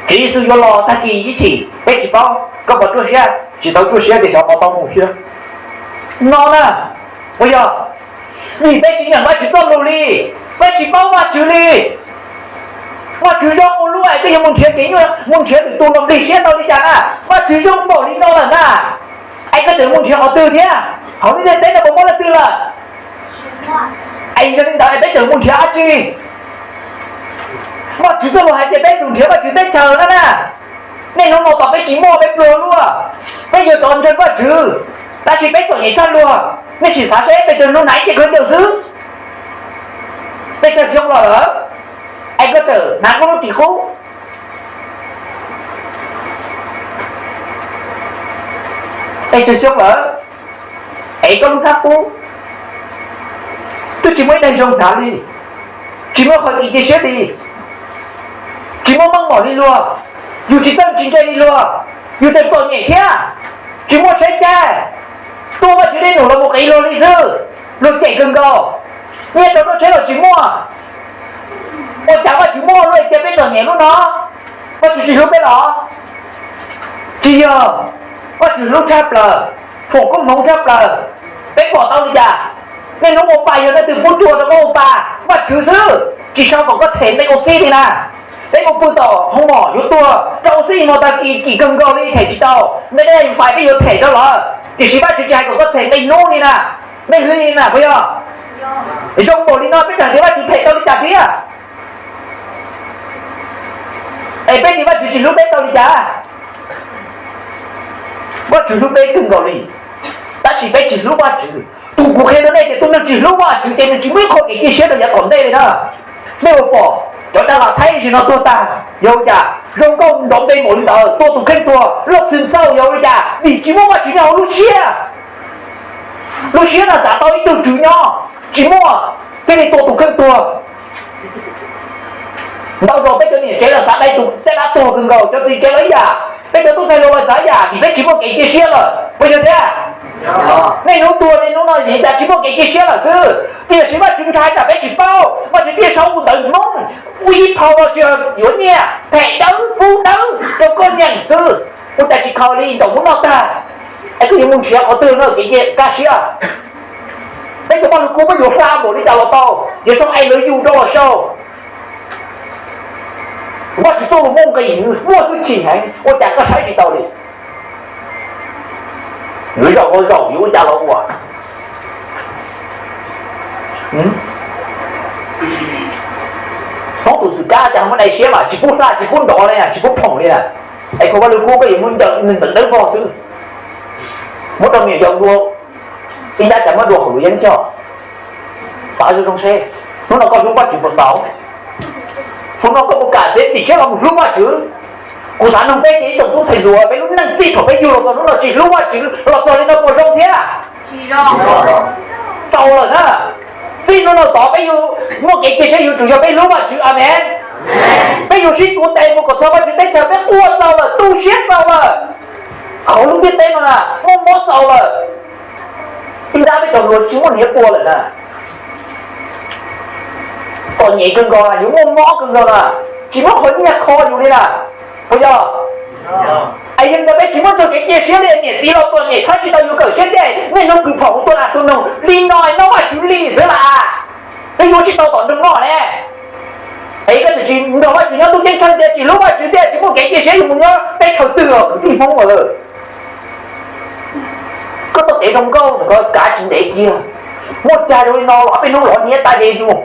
Tswv Yexus yuav los tag kis ib chim peb tsis paub, koj puas ruaj siab? Tsis tau ruaj siab ces xyov puas tau mus thiab. No na, puas yog? Vim peb tsis nyeem Vajtswv txoj lus li, peb tsis paub Vajtswv li. Vajtswv zoo ua luaj es twb yog mus nrhiav kev nyuaj, mus nrhiav lwm tus los nplig siab tau li cas na? Vajtswv zoo npaum li no lawm na, es koj tseem mus nrhiav qhov twg thiab? Hauv lub ntiaj teb no puas muaj leej twg lawm? Es yog li ntawd es peb tseem mus nrhiav dab tsi? Vajtswv txoj lus hais tias peb tsum nrhiav Vajtswv teb chaws no na. Niaj hnub no tom peb tsis muaj, peb pluag luaj, peb yuav rov ntseeg Vajtswv, tab sis peb txom nyem tshaj luag. Nej sim xav seb peb tseem hnub hnav ib ce khaub ncaws xwb, peb tseem xyoo los lawm, es koj tseem hnav koj lub ris qub, es tseem xyoo lawm, es koj lub hnab qub twb tsis muaj ib daig zoo hnav li, tsis muaj qhov kev cia siab li, tsis muaj meej mom li luag, yus tsis txawj tsis ntse li luag, yus tseem txom nyem thiab, tsis muaj tsheb caij, tuaj Vajtswv dej num los mus qiv luag li xwb, luag cem kawg nkaus, nyiaj rau noj tsheb los tsis muaj. Ua cas Vajtswv muaj luaj cia peb txom nyem lub no? Vajtswv tsis hlub peb los? Tsis yog, Vajtswv hlub tshaj plaws, foom koob hmoov tshaj plaws. Peb pom tau li cas? Niaj hnub ua pa yog leej twg pub tsuaj rau koj ua pa? Vajtswv xwb, tsis sau kom koj them nqe ua xib li na. Peb mus pw tom hoo mom yuav tuag, rau ua xib no tag kis kim kawg nkaus li them tsis tau, nqe dej fais peb yuav them rau lawm, tiam sis Vajtswv tsis hais kom koj them nqe hnub li na, nqe hli li na, puas yog? Zoo npaum li no peb tseem tias Vajtswv phem tau li cas thiab? Es peb tias Vajtswv tsis hlub peb tau li cas? Vajtswv hlub peb kawg nkaus li, tab sis peb tsis hlub Vajtswv. Tus kuv qhia rau nej tias tus neeg tsis hlub Vajtswv ces nws tsis muaj ib qho kev cia siab rau yav tom ntej li na. Nej puas pom cov dab lam thaib sim no tuag tag yog ua cas? Zoo nkauj nrov npe npaum li ntawd, tua tus kheej tuag, loj xwm ntxauj yog ua li cas? Vim tsis muaj Vajtswv nyob hauv lub siab. Lub siab no xav tau ib tug tswv nyob tsis muaj, thiaj li tua tus kheej tuag. Ntau zaus peb cov niam tsev los xav dai tus dab tuag kawg nkaus, cov txiv tsev los ib yam. Peb cov tub ntxhais hluas los xav yam vim peb tsis muaj kev cia siab lawm, puas yog thiab? Niaj hnub tuag niaj hnub no vim cas tsis muaj kev cia siab lawm xwb. Tiam sis Vajtswv ntshai tsam peb tsis paub, Vajtswv thiaj sau tus ntawv Hmoob ua ib phau los tsis yuav nyiaj, phem dawb kub dawb rau koj nyeem xwb. Ua cas tsis khaus li nraum hnub no tag, es koj yuav mus nrhiav qhov twg no kev cia kaj siab? Peb cov paj lug kub peb yuav hla npaum li cas los tau, yuav tsoo es lawv yug rau los sau. Vajtswv txoj lus muaj nqis, muaj hwj chim heev, ua cas koj saib tsis taus li? Yuav zaum los zaum, yuav ua cas los ua. Hmoob tus xwm kab cas muaj dai siab mas tsis pub hla tsis pub nrov li, tsis pub phoom li na. Es khaus paj lug kub koj yuav muab ncaws ntxeev dawb vog xwb, muab rau me nyuam yaus dua ib nrab cas muab dua hauv lub yeeb coj. Xav zoo zoo seb hnub no koj hlub Vajtswv puas tau? Hnub no koj puas kam txiav txim siab los mus hlub Vajtswv? Kuv xav nug peb ces ib tsoom tub ntxhais hluas, peb lub neej txij thaum peb yug los txog hnub no tsis hlub Vajtswv los txog li no puas zoo thiab? Tau lawm na. Txij hnub no tod peb yuav muaj kev cia siab yuav tsum yog peb hlub Vajtswv. Amees. Peb yuav sib tuav tes mus kom txog Vajtswv teb chaws, peb quaj txaus lawm, tu siab txaus lawm. Hauv lub ntiaj teb no na muaj mob txaus lawm. Ib nrab peb cov hluas tsis muaj hniav pua lawm na. Txom nyem kawg nkaus na, yus muaj mob kawg nkaus na, tsis muaj qhov nyiaj kho yus li na. Puas yog? Es yog ntawd peb tsis muaj txog kev cia siab li, niam txiv los txom nyem txhawb tsis tau yus kawm siab tiaj, niaj hnub kws phoom tus nas tus noog li no noj Vajtswv li xwb las. Peb yuav tsis tau tom nroog noj ne. Es koj tseem tsis nrog Vajtswv nyob, tub ceeb tsheej tias tsis hlub Vajtswv thiab tsis muaj kev cia siab, yus mus nyob teb chaws twg os kwv tij Hmoob lawm? Koj txoj kev zoo nkauj ntawm koj kav tsis ntev kiag. Muaj cag zoo li no los peb hnub los hniav tas ces yus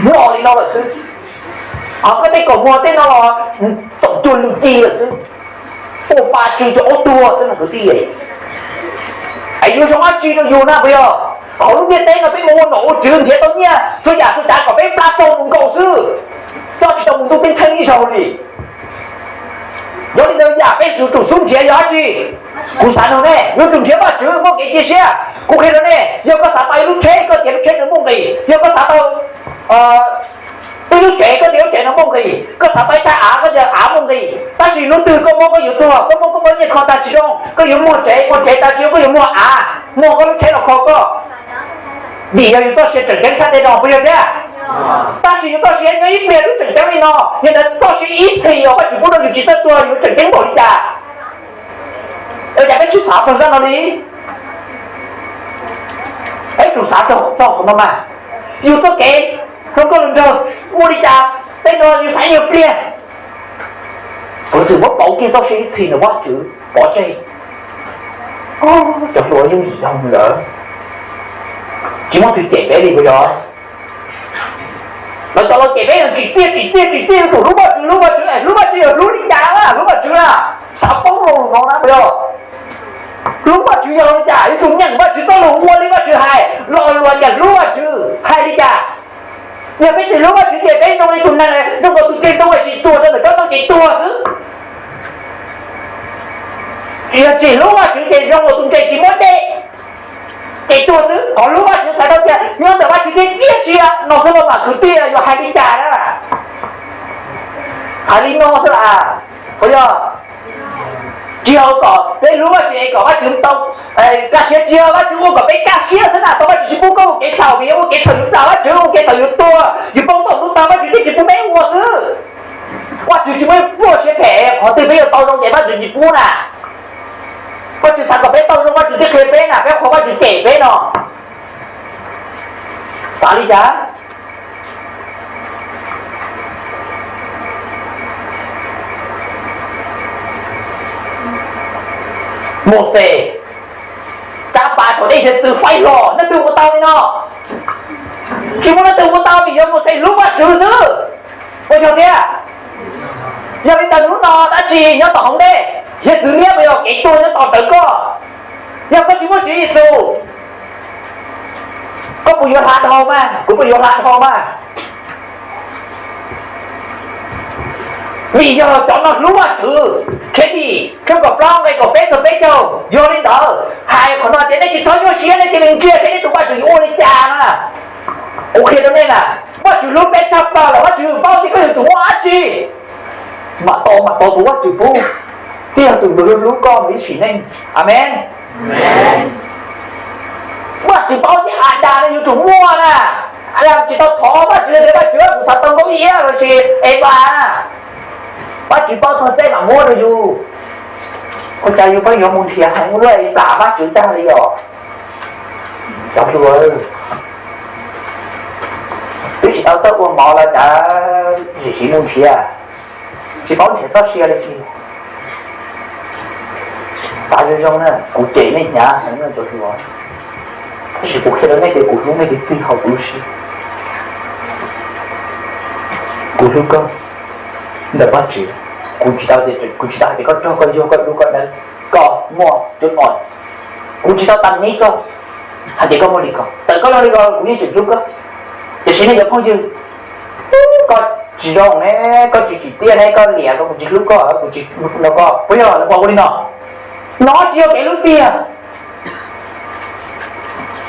mos li no lawm xwb. Ho koj tej kaus muag tej no los txoom cuag lwm ci lawm xwb. Ua pa tsw rau aub tuag xwb no kwv tij. Es yuav zoo dab tsi rau yus na puas yog? Hauv lub ntiaj teb no peb mus ua nom ua tswv nrhiav tau nyiaj txhua yam txhua tsav kom peb plab raug mus nkaus xwb, coj tsis tau mus ntuj ceeb tsheej ib zaug li. Yog li ntawd yam peb yuav tsum xub nrhiav yog dab tsi? Kuv xav nug nej, yuav tsum nrhiav Vajtswv muaj kev cia siab. Kuv qhia rau nej, yog koj xav tau ib lub tsheb, koj tias lub tsheb no muaj nqis. Yog koj xav tau ib lub tsev, koj tias lub tsev no muaj nqis. Koj xav tau ib thaj av, koj tias av muaj nqis. Tab sis hnub twg koj mob koj yuav tuag, koj mob koj muaj nyiaj kho tas tsis zoo, koj yuav muag tsev, muag tsev tas tsis zoo koj yuav muag av, muag koj lub tsheb los kho koj. Vim yog yus txoj sia tseem ceeb tshaj tej no puas yog thiab? Tab sis yus txoj sia nyob ib pliag twb tseem ceeb li no, yog ntawd txoj sia ib txhis uas Vajtswv pub rau yus tsis txawj tuag yus tseem ceeb npaum li cas? Ua cas peb tsis xav txog zaj no li? Peb tsum xav txog qhov no mas, yus txoj kev zoo nkauj lwm nraug ua li cas, tej no yus xaiv nyuag pliag. Kuv txwm muab pauv kiag txoj sia ib txhis nrog Vajtswv pov tseg. Cov hluas yooj yim dhau lawm, tsis muaj twg cem peb li puas yog? Lawv cov laus cem peb tsim txiaj tsim txiaj tsim txiaj, yuav tsum hlub Vajtswv, hlub Vajtswv, hlub Vajtswv, hlub li cas na, hlub Vajtswv na. Xav paub lus no na puas yog? Hlub Vajtswv yog li cas? Yuav tsum nyeem Vajtswv txoj lus, ua li Vajtswv hais, lo lus tias hlub Vajtswv hais li cas? Yog peb tsis hlub Vajtswv ces peb zoo li tus neeg zoo nkaus tus tseg ntoo tsis txuag rau ntawm tsob ntoo ces tuag xwb. Yog tsis hlub Vajtswv ces zoo nkaus tus ntses tsis muaj dej, ces tuag xwb. Qhov hlub Vajtswv xav tau tias nyob ntawm Vajtswv thiab ciaj sia no xwb los mas kwv tij, yog hais li cas na? Hais li no xwb las, puas yog? Tsis yog kom peb hlub Vajtswv es kom Vajtswv tau kaj siab, tsis yog, Vajtswv ua kom peb kaj siab xwb na. Tau Vajtswv tsis pub koj ua kev txhaum vim yog ua kev txhaum yus plam Vajtswv, ua kev txhaum yus tuag, yus poob ntaus ntuj tag Vajtswv thiaj tsis pub peb ua xwb. Vajtswv tsis muaj ib pluag siab phem, qhov twg peb yuav tau zoo ces Vajtswv tsis pub na. Vajtswv xav kom peb tau zoo Vajtswv thiaj qhia peb na, peb qhuas Vajtswv cem peb no. Xav li cas? Mauxes, kab pas saum dej hiav txwv faib hlo, leej twg ua tau li no? Tsis muaj leej twg ua tau vim yog Mauxes hlub Vajtswv xwb. Puas yog thiab? Yog li ntawd hnub no dab tsi nyob tom hauv dej, hiav txwv liab puas yog kev tuag nyob tom rawv koj? Yog koj tsis muaj Tswv Yexus, koj puas yuav hla dhau mas? Kuv puas yuav hla dhau mas? Vim yog cov no hlub Vajtswv. Khiavdim tshooj kaum plaub nqe kaum peb txog peb caug, yog li ntawd hais qhov no tias nej tsis txhob nyuaj siab, nej cia li ntsia seb nej tus Vajtswv yuav ua li cas na. Kuv qhia rau nej na, Vajtswv hlub peb tshaj plaws lawm, Vajtswv paub tias koj yuav tsum muaj dab tsi, mam tau, mam tau tus Vajtswv pub. Thiaj yog tus hlub koj mus ib sim neej. Amees. Vajtswv paub tias Adas no yuav tsum muaj na. Adas tsis tau thov Vajtswv tias, Vajtswv, kuv xav tau nkauj iab los sis Evas na. Vajtswv paub txog tej mam muab rau yus. Ua cas yus pheej yuav mus nrhiav heev ua luaj, plam Vajtswv tag li os. Cov hluas, twb tsis tau txawj ua mov los cas tseem siv mus nrhiav, tsis paub nrhiav txoj sia li cas. Xav zoo zoo na, kuv cem nej hnyav heev na cov hluas, tab sis kuv qhia rau nej tias kuv hlub nej tiag tiag hauv kuv lub siab. Kuv hlub koj ntawm Vajtswv, kuv tsis tau, kuv tsis tau hais tias koj rog koj yog koj dub koj dawb, koj muaj cuab os, kuv tsis tau tas nib koj hais tias koj muaj li ko, txawm koj muaj li ko kuv yeej tseem hlub koj. Tiam sis nej cov phooj ywg, koj tsis zoo ne, koj tsis tsim txiaj ne, koj liam koj, kuv tsis hlub koj, kuv tsis hlub koj, puas yog lawv pom ua li no? No tsis yog kev hlub tiag.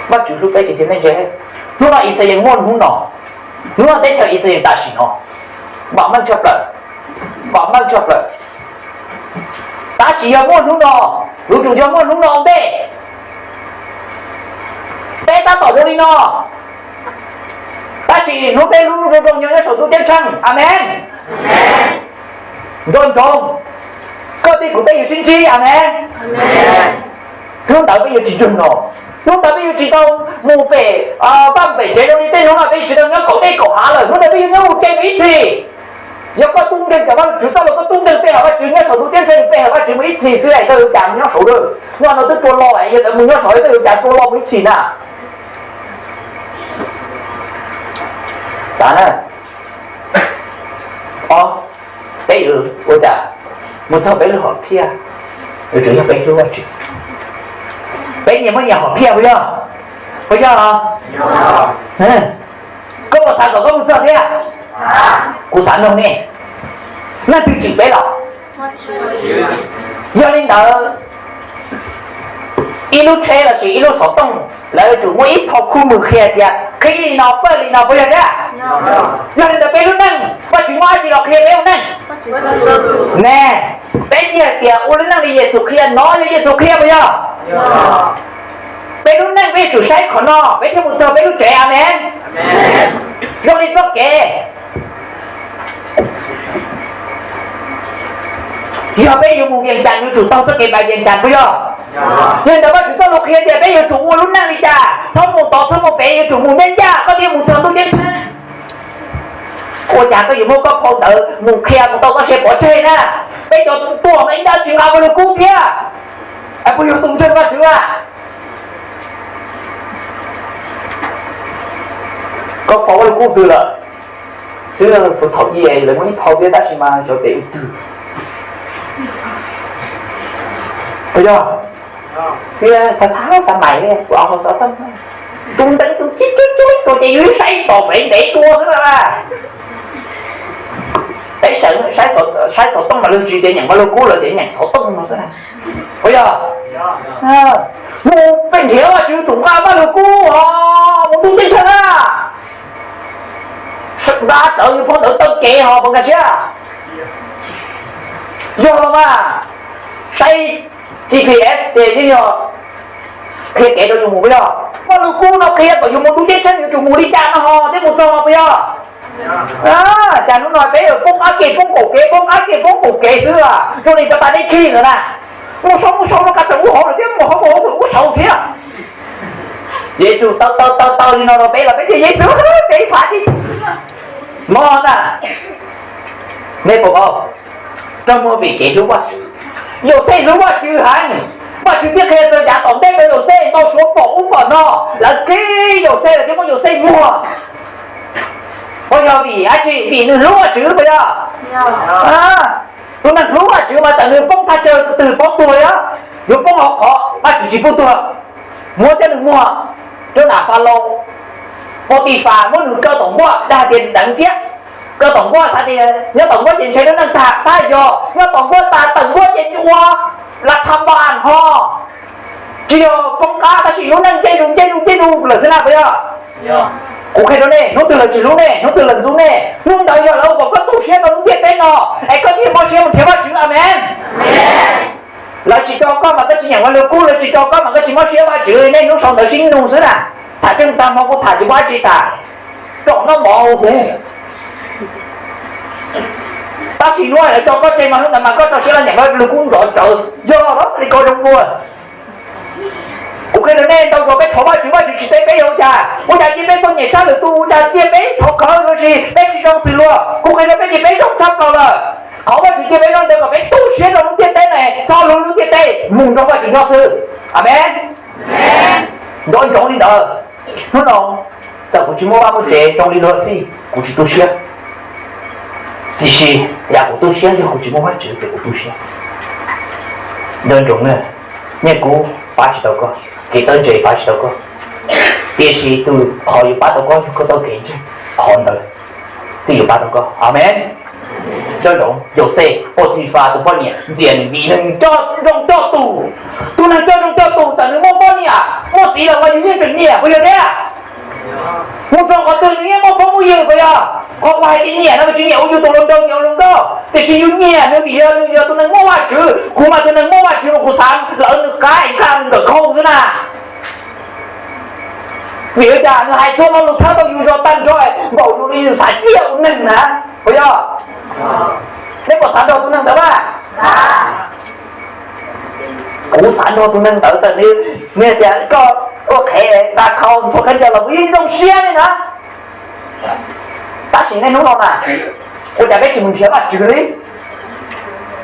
Vajtswv hlub peb tiag tiag nej ntse. Hnub no Yixalayees muaj hnub no, hnub no teb chaws Yixalayees tam sim no vam meej tshaj plaws, vam meej tshaj plaws. Tab sis yog muaj hnub no, yuav tsum yog muaj hnub no ua ntej. Peb tab tom ua li no, tab sis hnub peb lub zoo zoo nyob saum ntuj ceeb tsheej. Amees. Nco ntsoov, koj thiab kuv peb yuav sib ntsib. Amees. Hnub ntawd peb yuav tsis yug no, hnub ntawd peb yuav tsis tau mus pem vaj pem tsev zoo li tej hnub no, peb yuav tsis tau nyob kaum dej kaum hav lawm, hnub ntawd peb yuav nyob mus ke mus ib txhis. Yog koj tub nkeeg cov Vajtswv txoj lus, koj tub nkeeg pe hawm Vajtswv nyob saum ntuj ceeb tsheej, pe hawm Vajtswv mus ib txhis xwb es koj yuav cas mus nyob saud lawm. Hnub no twb tua lo, yog lawv mus nyob saud koj yuav cas tua lo mus ib txhis na. Xav na, ob, peb yuav ua cas mus txog peb lub hom phiaj, yuav tsum yog peb hlub Vajtswv. Peb nyias muab nyias hom phiaj puas yog? Puas yog? Koj puas xav kom koj mus txog thiab? Kuv xav nug nej, leej twg tsim peb los? Yog li ntawd, ib lub tsheb lossis ib lub xov tooj lawv yuav tsum muaj ib phau khuj mus qhia tias qhib li no pawj li no puas yog thiab? Yog li ntawd peb lub neej Vajtswv muab dab tsi los qhia peb lub neej? Ne, peb ntsia tias ua lub neej li Yexus qhia, no yog Yexus qhia puas yog? Peb lub neej peb yuav tsum saib qhov no peb thiaj mus txog peb lub tsev. Amees. Zoo li txoj kev, yog peb yuav mus Vias Cas yuav tsum taug txoj kev npaj Vias Cas puas yog? Yog li ntawd Vajtswv txoj lus qhia tias peb yuav tsum ua lub neej li cas, txhob mus tod txhob mus pem, yuav tsum mus ncaj ncaj koj thiaj mus txog ntuj ceeb tsheej. Ua cas koj yuav muab koj phau ntawv mus qhia mus tau txoj sia pov tseg na? Peb cov tuag mas ib nrab tsis nqa vaj lug kub thiab, es puas yog tus ntseeg Vajtswv a? Koj phau vaj lug kub twg lawm? Xwb puag thaum i lawv muaj ib phau thiab tab sis mas cov tes ua twg? Puas yog? Xwb thab thab xav mais kuv xov tooj, tus ntev tus cib cib cib tus ces yus saib tom fev ntev dua xwb na. Peb saib xov tooj mas luag tsis tias nyeem vaj lug kub, lawv tias nyeem xov tooj no xwb na. Puas yog? Mus pem nrhiav Vajtswv tus nqa vaj lug kub os, mus ntuj ceeb tsheej na. Nqa rawv yus phau ntawv taw kev ho puas nkag siab? Yog los mas, saib G P S ces yeej yog qhia kev rau yus mus puas yog? Vaj lug kub no qhia kom yus mus ntuj ceeb tsheej yuav tsum mus li cas no ho thiaj mus txog puas yog? Cas hnub no peb poob qab ke poob qaum kev, poob qab ke poob qaum kev xwb, zoo li cov pab deb khi ntawd na. Mus saud mus saud no kav tsij mus hauv lawm thiab, mus hauv mus hauv mus saud thiab. Yexus taw taw taw taw li no rau peb los peb tias Yexus, peb phav xwb. Mob na, nej puas paub? Raug muag vim kev hlub Vajtswv. Yauxej hlub Vajtswv heev, Vajtswv thiaj qhia txog yav tom ntej rau Yauxej ntau suav pom ub pom no, lawv kib Yauxej lawm thiab muab Yauxej muag. Puas yog vim dab tsi? Vim nws hlub Vajtswv puas yog? Tus neeg hlub Vajtswv mas txawm nws poob thaj chaw twg poob tuag li, yuav poob hauv qhov Vajtswv tsis pub tuag, muab coj nws muag rau nram Falaus, Pautifas muab nws kaw tom nkuaj dag hais tias deev thiab. Kaw tom nkuaj xav tias nyob tom nkuaj ces ntshe lub neej tag, tab yog nyob tom nkuaj tas tawm nkuaj ces ua la tha npas ho. Tsis yog poob qab tab sis lub neej ncej zus ncej zus ncej zus lawm xwb na puas yog? Kuv qhia rau nej, hnub twg lawv tsis hlub nej, hnub twg lawv ntxub nej, hnub ntawd yog lawv ua kom koj tu siab rau lub ntiaj teb no, es koj thiaj mob siab mus nrhiav Vajtswv. Amees. Lawv tsis tau koj mas koj tsis nyiam ua lwm kub, lawv tsis tau koj mas koj tsis mob siab Vajtswv, nej hnub sau ntawv sib nug xwb na. Tham tseeb tag hmo kuv tham tsis muaj dab tsi tham, tsom noj mov huv. Tab sis hnub lawv tso koj tseg mas hnub ntawd mas koj tso siab los nyiam koj lwm kub nrov tsawv, yog li koj zoo dua. Kuv qhia rau nej ntau zaus peb thov Vajtswv, Vajtswv tsis teb peb yog ua cas, ua cas cia peb txom nyem tshaj lwm tus, ua cas cia peb thov khawv los sis peb tsis zoo xws luag. Kuv qhia rau peb tias peb zoo tshaj plaws lawm. Qhov Vajtswv cia peb nyob ntawd kom peb tu siab rau lub ntiaj teb ne, txhob hlub lub ntiaj teb, mus nrog Vajtswv nyob xwb. Amees. Nco ntsoov li ntawd. Hnub no txawm kuv tsis muaj vaj muaj tsev zoo li luag xij kuv tsis tu siab, tiam sis yam kuv tu siab yog kuv tsis muaj Vajtswv ces kuv tu siab. Nco ntsoov na, nyiaj kub pab tsis tau koj, kev txawj ntse pab tsis tau koj, tiam sis tus qhov yuav pab tau koj yog koj txoj kev ntseeg, qhov ntawd thiaj yuav pab tau koj. Amees. Nco ntsoov Yauxej, Pautifas tus poj niam ntxias nws vim nws coj zoo coj tus. Tus neeg coj zoo coj tus txawm nws muaj poj niam muaj txiv lawm los yus yeej tseem nyiam puas yog thiab? Mus txog qhov twg nws yeej muaj phooj muaj ywg puas yog? Qhov kuv hais tias nyiam no mas tsis nyiam ua yus tus hluas nraug, nyiam hluas nkauj, tiam sis yus nyiam nws vim yog nws yog tus neeg muaj Vajtswv. Kuv mas tus neeg muaj Vajtswv mas kuv xav lawv nws qab es nkag nws nkawm khau xwb na. Vim li cas nws hais txhua lo lus txhawb tau yus zog tag nrho, npaum yus li yus xav ciaj tus neeg na, puas yog? Nej puas xav nrog tus neeg ntawd mas? Kuv xav nrog tus neeg ntawd txawm nws, nws tias koj ua qhev nqa khau ntxhua khaub ncaws los kuv yeej zoo siab li na. Tab sis niaj hnub no mas, ua cas peb tsis mus nrhiav Vajtswv li?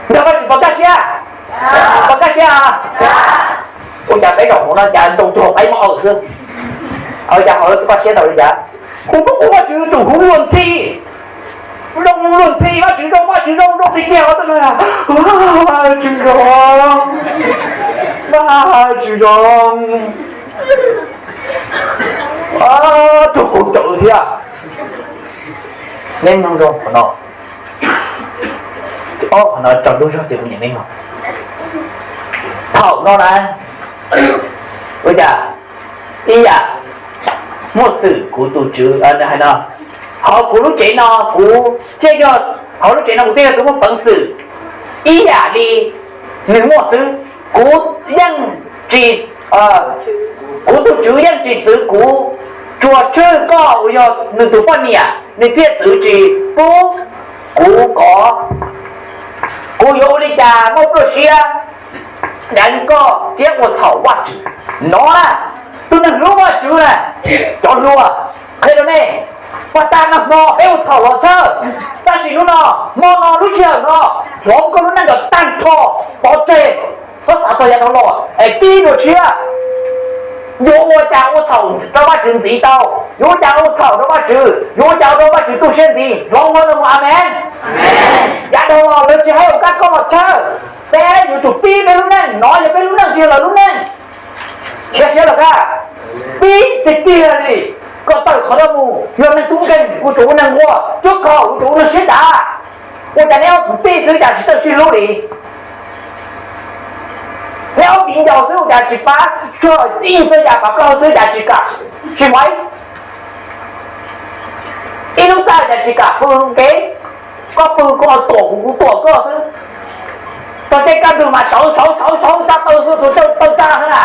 Nrog Vajtswv puas kaj siab? Puas kaj siab? Ua cas peb zaum hauv no cas ntoo cuag qaib mob awm xwb? Ua cas hauv koj siab tau li cas? Kuv muab kuv Vajtswv tus huv luag ntxhi, zoo luag ntxhi, Vajtswv zoo, Vajtswv zoo, zoo tiag tiag, Vajtswv zoo, Vajtswv zoo, tug kuv cawm thiab. Neb mloog zoo qhov no, ob qhov no tsaus ntuj zog tias kuv nyiam neb mloog. Thaum no na, ua cas ib yam muaj xwm kuv tus tswv hais no, hauv kuv lub tsev no kuv thiaj yog, hauv lub tsev no kuv thiaj yog tus muaj peev xwm ib yam li nws muaj xwb. Kuv yeej tsis, kuv tus tswv yeej tsis txwv kuv, tsuas tshwj koj uas yog nws tus poj niam nws thiaj txwv tsis pub kuv kov. Kuv yuav ua li cas muaj pluaj siab deev koj thiab ua txhaum Vajtswv no na? Tus neeg hlub Vajtswv na, cov hluas, qhia rau nej, puag ta nag hmo peb ua txhaum los txhawj, tab sis hnub no, hmo no lub sij hawm no, hloov koj lub neej kom tag nrho, pov tseg, txhob xav txog yav no los es pib dua tshiab. Yuav ua cas ua txhaum rau Vajtswv ntxiv tau? Yuav ua cas ua txhaum rau Vajtswv? Yuav ua cas ua rau Vajtswv tu siab ntxiv? Hloov hlo no mus. Amees. Yav dhau los lawv tsis hais ua kab koj los txhawj, peb yuav tsum pib peb lub neej, no yog peb lub neej tsis yog lawv lub neej. Siab siab los kaj, pib tiag tiag li. Koj tawm qhov no mus yog neeg tub nkeeg, ua tsum ua neeg nquag, cuab khau ua tsum ua neeg siab dav. Ua cas neb ob kwv tij xwb cas tsis txawj sib hlub li? Neb ob viv ncaus xwb ua cas tsis pab, tsuas ib txoj yam pab plaub xwb cas tsis kam sib faib. Ib lub txaj cas tsis kam pw kev, koj pw koj tuam kuv, kuv tuam koj xwb. Txog tej kaj ntug mas sawv sawv sawv sawv tsa taw xwb, txhua tsaug taw tsa xwb na.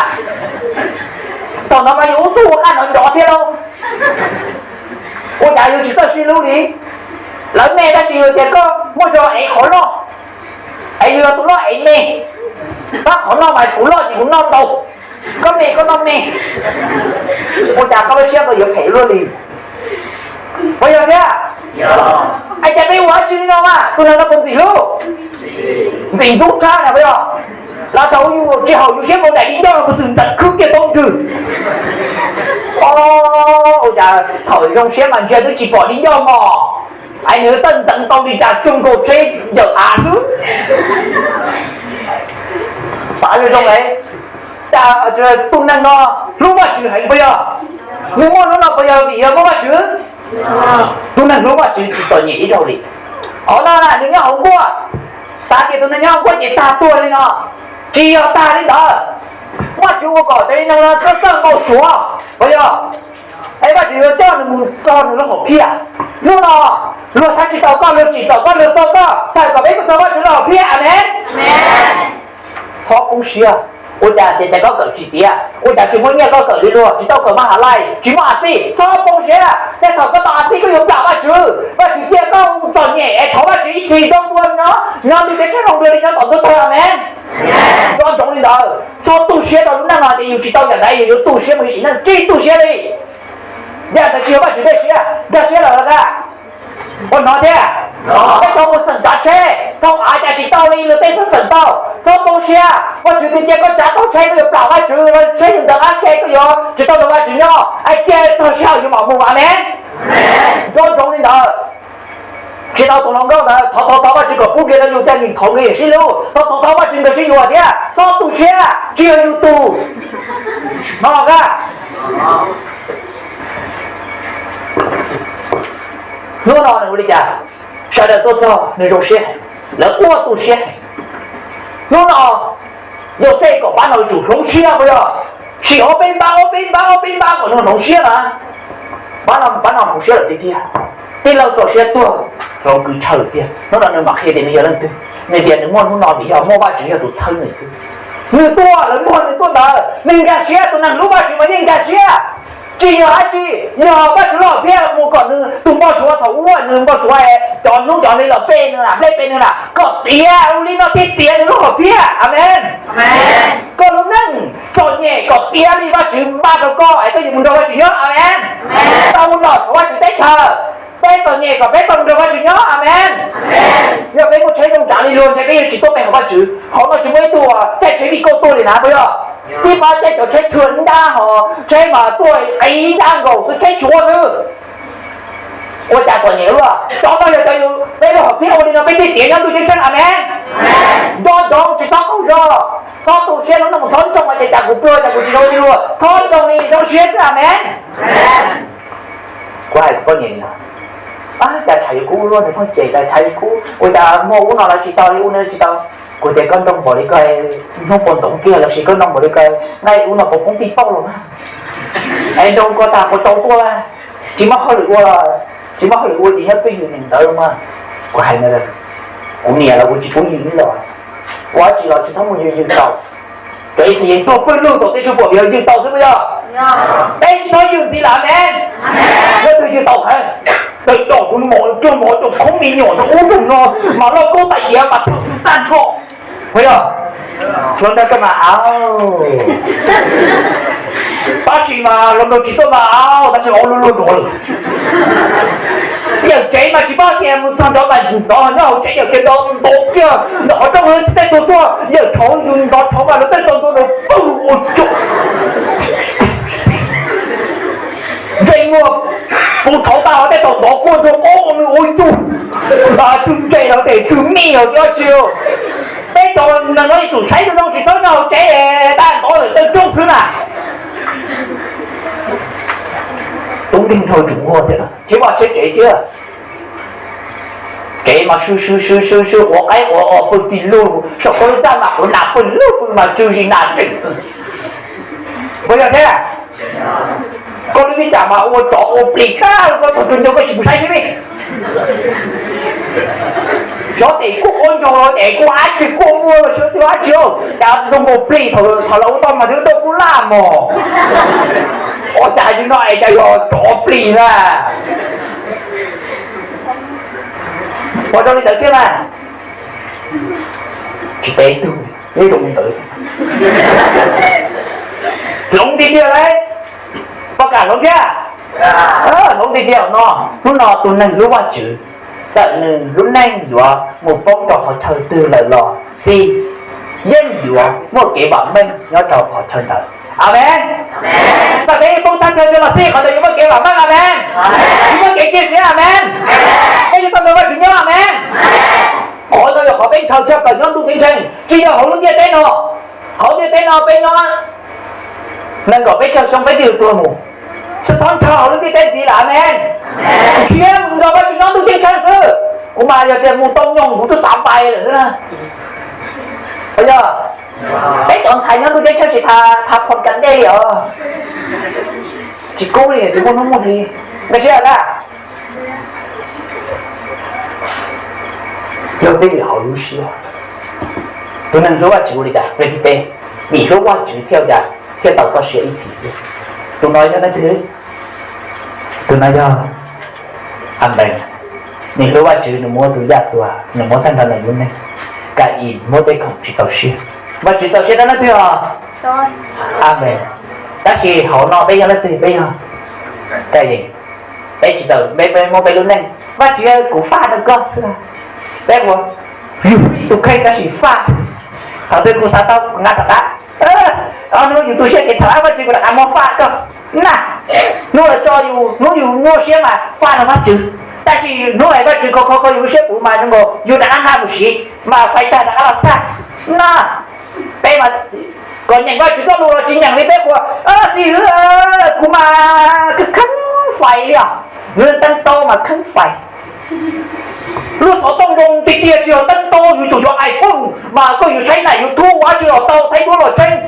Thaum no mas yus ub txuj ua qaj nrov nrov thiab lauj. Ua cas yus tsis txawj sib hlub li? Lawv me tab sis yus tias koj muaj zog ev qhov loj, es yus yog tus loj ev me. Pab qhov noj mas kuv loj ces kuv noj ntau, koj me koj noj me. Ua cas koj lub siab koj yuav phem luaj li? Puas yog thiab? Es cas peb ua dab tsi li no mas tus neeg no puas ntxim hlub? Ntxim ntxub tshaj na puas yog? Los thaum yus tsis haum yus siab npaum nraim li ncauj no puas xwm ntxeev khwb kiag tau ntswg. Ua cas thaum zoo siab mas ntsia twb tsis pom li ncauj mog. Es nws txawj ntxeev tau li cas tsuag nkaus tsheb ncawm av xwb. Xav zoo zoo, cas tus neeg no hlub Vajtswv heev puas yog? Nws muaj hnub no puas yog vim yog muaj Vajtswv? Tus neeg hlub Vajtswv tsis txom nyem ib zaug li. Qhov no na nws nyob hauv nkuaj, xav tias tus neeg nyob hauv nkuaj ces tag tuag li no, tsis yog tag li ntawd. Vajtswv ua kom cov neeg no txawj txawj npau suav puas yog? Es Vajtswv yuav coj nws mus txog nws lub hom phiaj. Hnub no luag saib tsis taus koj, luag tsim txom koj, luag txog koj, thov kom peb mus txog Vajtswv lub hom phiaj. Amees. Txhob poob siab. Ua cas tias cas koj kawm tsis tiav, ua cas tsis muaj nyiaj koj kawm li luag, tsis tau kawm maj has lais, tsis muaj a xij, txhob poob siab. Tej thaum koj tau a xij koj yuav plam Vajtswv, Vajtswv cia koj txom nyem es thov Vajtswv ib txhis nrog dua nyob, nyob ntu kev tsheb zoo dua li nyob tom ntuj tawg. Amees. Nco ntsoov li ntawd, txhob tu siab rau lub neej no tias yus tsis tau yam ntawd yus yuav tu siab mus ib sim neej, tsis tu siab li. Yam ntawd tsis yog Vajtswv dej siab, nkag siab lawm los nkag? Ua hnov thiab. Peb tau mus xeem tsav tsheb, tau av cas tsis tau li luag tej tau xeem tau, txhob poob siab. Vajtswv twb cia koj tsav tau tsheb koj yuav plam Vajtswv, los tsheb yus ntawd ab ke koj yuav tsis tau nrog Vajtswv nyob, ab ke txog sij hawm yus mam mus. Amees. Nco ntsoov li ntawd. Tsis tau tus hluas nkauj ntawd thov thov thov Vajtswv kom pub kiag rau yus caj nws thov nkawd yam sib hlub, thov thov thov Vajtswv nkawd sib yuav thiab, txhob tu siab, tsis yog yus tus. No los nkag? Hnub no nws ua li cas? Sawv daws tuaj txog nws zoo siab heev, lawv quaj tu siab heev. Hnub no Yauxej kom pab no yuav tsum hloov siab puas yog? Sim ob peb npab, ob peb npab, ob peb npab kom nws hloov siab na. Pab no, pab no hloov siab lawm tiag tiag. Tij laug txaus siab tuag, hloov kws tshaw tiag. Hnub no nws mam qhia tias nws yog leej twg. Nws tias nws muaj hnub no vim yog muaj Vajtswv yog tus txhawb nws xwb. Nws tuaj, lawv muag nws tuaj ntawd, nws nkag siab, tus neeg hlub Vajtswv mas yeej nkag siab. Tsis yog dab tsi, yog Vajtswv lub hom phiaj mus kom nws tus npau suav thaum ub nws npau suav cov hnub cov hli los pe nws na, nplej pe nws na, kom tiav li no thiaj tiav nws lub hom phiaj. Amees. Koj lub neej txom nyem kom tiav li Vajtswv npaj rau koj es koj yuav mus nrog Vajtswv nyob. Amees. Tau mus noj saum Vajtswv teb chaws, peb txom nyem kom peb tau mus nrog Vajtswv nyob. Amees. Yog peb muaj tsheb zoo tsav li luag ntshe peb yuav tsis tuaj pe hauv Vajtswv. Qhov no tsis muaj ib tug caij tsheb vij kauj tuaj li na puas yog? Tib pab caij cov tsheb thua ntab hos tsheb mas tuaj qev ntab nkaus xwb, tsheb tshuav xwb. Ua cas txom nyem luaj. Cov no yog cov yus peb lub hom phiaj ua li no peb thiaj tiav nyob ntuj ceeb tsheej. Amees. Nco ntsoov tsis txhob qaug zog, txhob tu siab lub neej, txhob ntsoov hais tias cas kuv pluag cas kuv tsis zoo li luag, txhob ntsoov li, zoo siab xwb. Amees. Kuv hais kom koj nyiam, cas tshav yuav kub luaj nws pheej cem tas tshav yuav kub, ua cas muaj ub no los tsis tau li ub no tsis tau. Kuv tias koj nroo npaum li ko, hnub puas ntxoov kiag los sis koj nroo npaum li ko, nqaij ub no puas poob tij pauj los na? Es nroo ko tas puas tau tuaj, tsis muaj hauj lwm ua, tsis muaj hauj lwm ua ces nyob twj ywm li ntawd mas. Kuv hais no, kuv niam los kuv tsis pub yws ib los, ua dab tsi los tsis txhob mus yws yws tau. Cov Ixayees tuag pawg lug tom tej tshuaj puam yog yws tau xwb puas yog? Peb tsis txhob yws ntxiv lawm. Amees. Yog twg yws tau heev, tawm coj kuv mos coj mos coj khoob me nyuam rau ub rau no, mas lauj kaub tais diav mas thawm txaj nrho. Puas yog? Hluas nraug tuaj mas au, tab sis mas hluas nraug tsis tuaj mas au, tab sis au luag luag nrov lawm. Yawm tsev mas tsis paub tias mus txog nrov mas nrov nyob hauv tsev, yawm tsev nrov nrov kiag, nrov qhov rooj tej tug tuaj, yawm tshauv yus nrov tshauv mas luag tej tau ntua nrov pawg ua cog. Ntsej muag puv tshauv tag los tej tau nrov quaj ntsuag qob ua nws ua ib tug, twg ntse los tes twg mij los tsis tsi. Peb cov neeg no yuav tsum saib zoo zoo tsis txhob nyob hauv tsev, tab nrov lawm tej rooj xwb na. Tub nkeeg dhau tsum muag thiab, tsis muaj tsheb tsev thiab. Kev mas sw sw sw sw sw quav qaib quav os pawg tij lug, saum qaum lub txaj mas quav nas pawg lug pw mas tsw zis nas tseem xwb. Puas yog thiab? Koj lub vij tsam mas ua tsov ua plis tag, koj thaum tus nco koj tsis mus saib seb vij. Xyov tes kuj quab ntsoog los tes kuj ab tsi kuj muaj los xyov twb ab tsi, cas zoo nkaus plig thaum los ua tau mas twb tau kuj laj mog. Ua cas yus no es cas yog tsov plig na. Ua rau li ntawd thiab na. Tsis peb tug, neb zoo li ntawd. Hloov tiag tiag lauj. Poj kam hloov thiab. Hloov tiag tiag no. Hnub no tus neeg hlub Vajtswv, txawm nws lub neej yuav mus poob rau qhov chaw twg lawm los xij, yeej yuav muaj kev vam meej nyob rau qhov chaw ntawd. Amees. Txawm peb poob thaj chaw twg los xij, qhov ntawd yuav muaj kev vam meej. Amees. Yuav muaj kev cia siab. Amees. Peb yuav tau nrog Vajtswv nyob. Amees. Qhov no yog qhov peb ntshaw tshaj plaws nyob ntuj ceeb tsheej, tsis yog hauv lub ntiaj teb no. Hauv ntiaj teb no peb nyob nees nkaum peb caug xyoo peb twb tuag mus, tsis txhob ntshaw hauv lub ntiaj teb ntxiv lawm. Amees. Khiav mus nrog Vajtswv nyob ntuj ceeb tsheej xwb. Kuv mas yog tias mus tau nyoog kuv twb xav pais lawm xwb na. Puas yog? Peb cov ntxhais nyob ntuj ceeb tsheej tsis tas phom kas dej li os. Tsis kub li, tsis muaj hnub muaj hli, nkag siab lawm. Yog peb li hauv lub siab, tus neeg hlub Vajtswv ua li cas? Peb, vim hlub Vajtswv thiaj li cas? Thiaj tau txoj sia ib txhis xwb. Tus no yog leej twg? Tus no yog Amees. Nws hlub Vajtswv, nws muab tus yaj tuag, nws muab tag nrho nws lub neej. Kayees muab tej khoom tsis txaus siab. Vajtswv txaus siab rau leej twg os? Amees. Tab sis hauv no peb yog leej twg? Peb yog Kayees. Peb tsis txaus, peb, peb muab peb lub neej, Vajtswv, kuv faj rau koj xwb. Peb ua yug ib tug kheej tab sis faj. Thaum twg kuv xav tau nqa rov qab. Ob hnub yus tu siab ces txham Vajtswv, kuv rov qab muab faj koj na. Hnub lawv tso yus, hnub yus nyuaj siab mas faj rau Vajtswv. Tab sis hnub es Vajtswv kho kho kho yus lub siab puv mas zoo nkaus yus rov qab nqa mus siv mas fais tag rov qab los xaj na. Peb mas kom nyeem Vajtswv txoj lus los tsis nyeem li, peb ua, xib hwb, kuv mas kheev kheev fais li os. Yus teeb tau mas kheev fais. Lub xov tooj zoo tiag tiag tsis yog teeb tau, yus tsum yog iPhone mas koj yuav saib na YouTube ua dab tsi los tau, thaij duab los tseeb.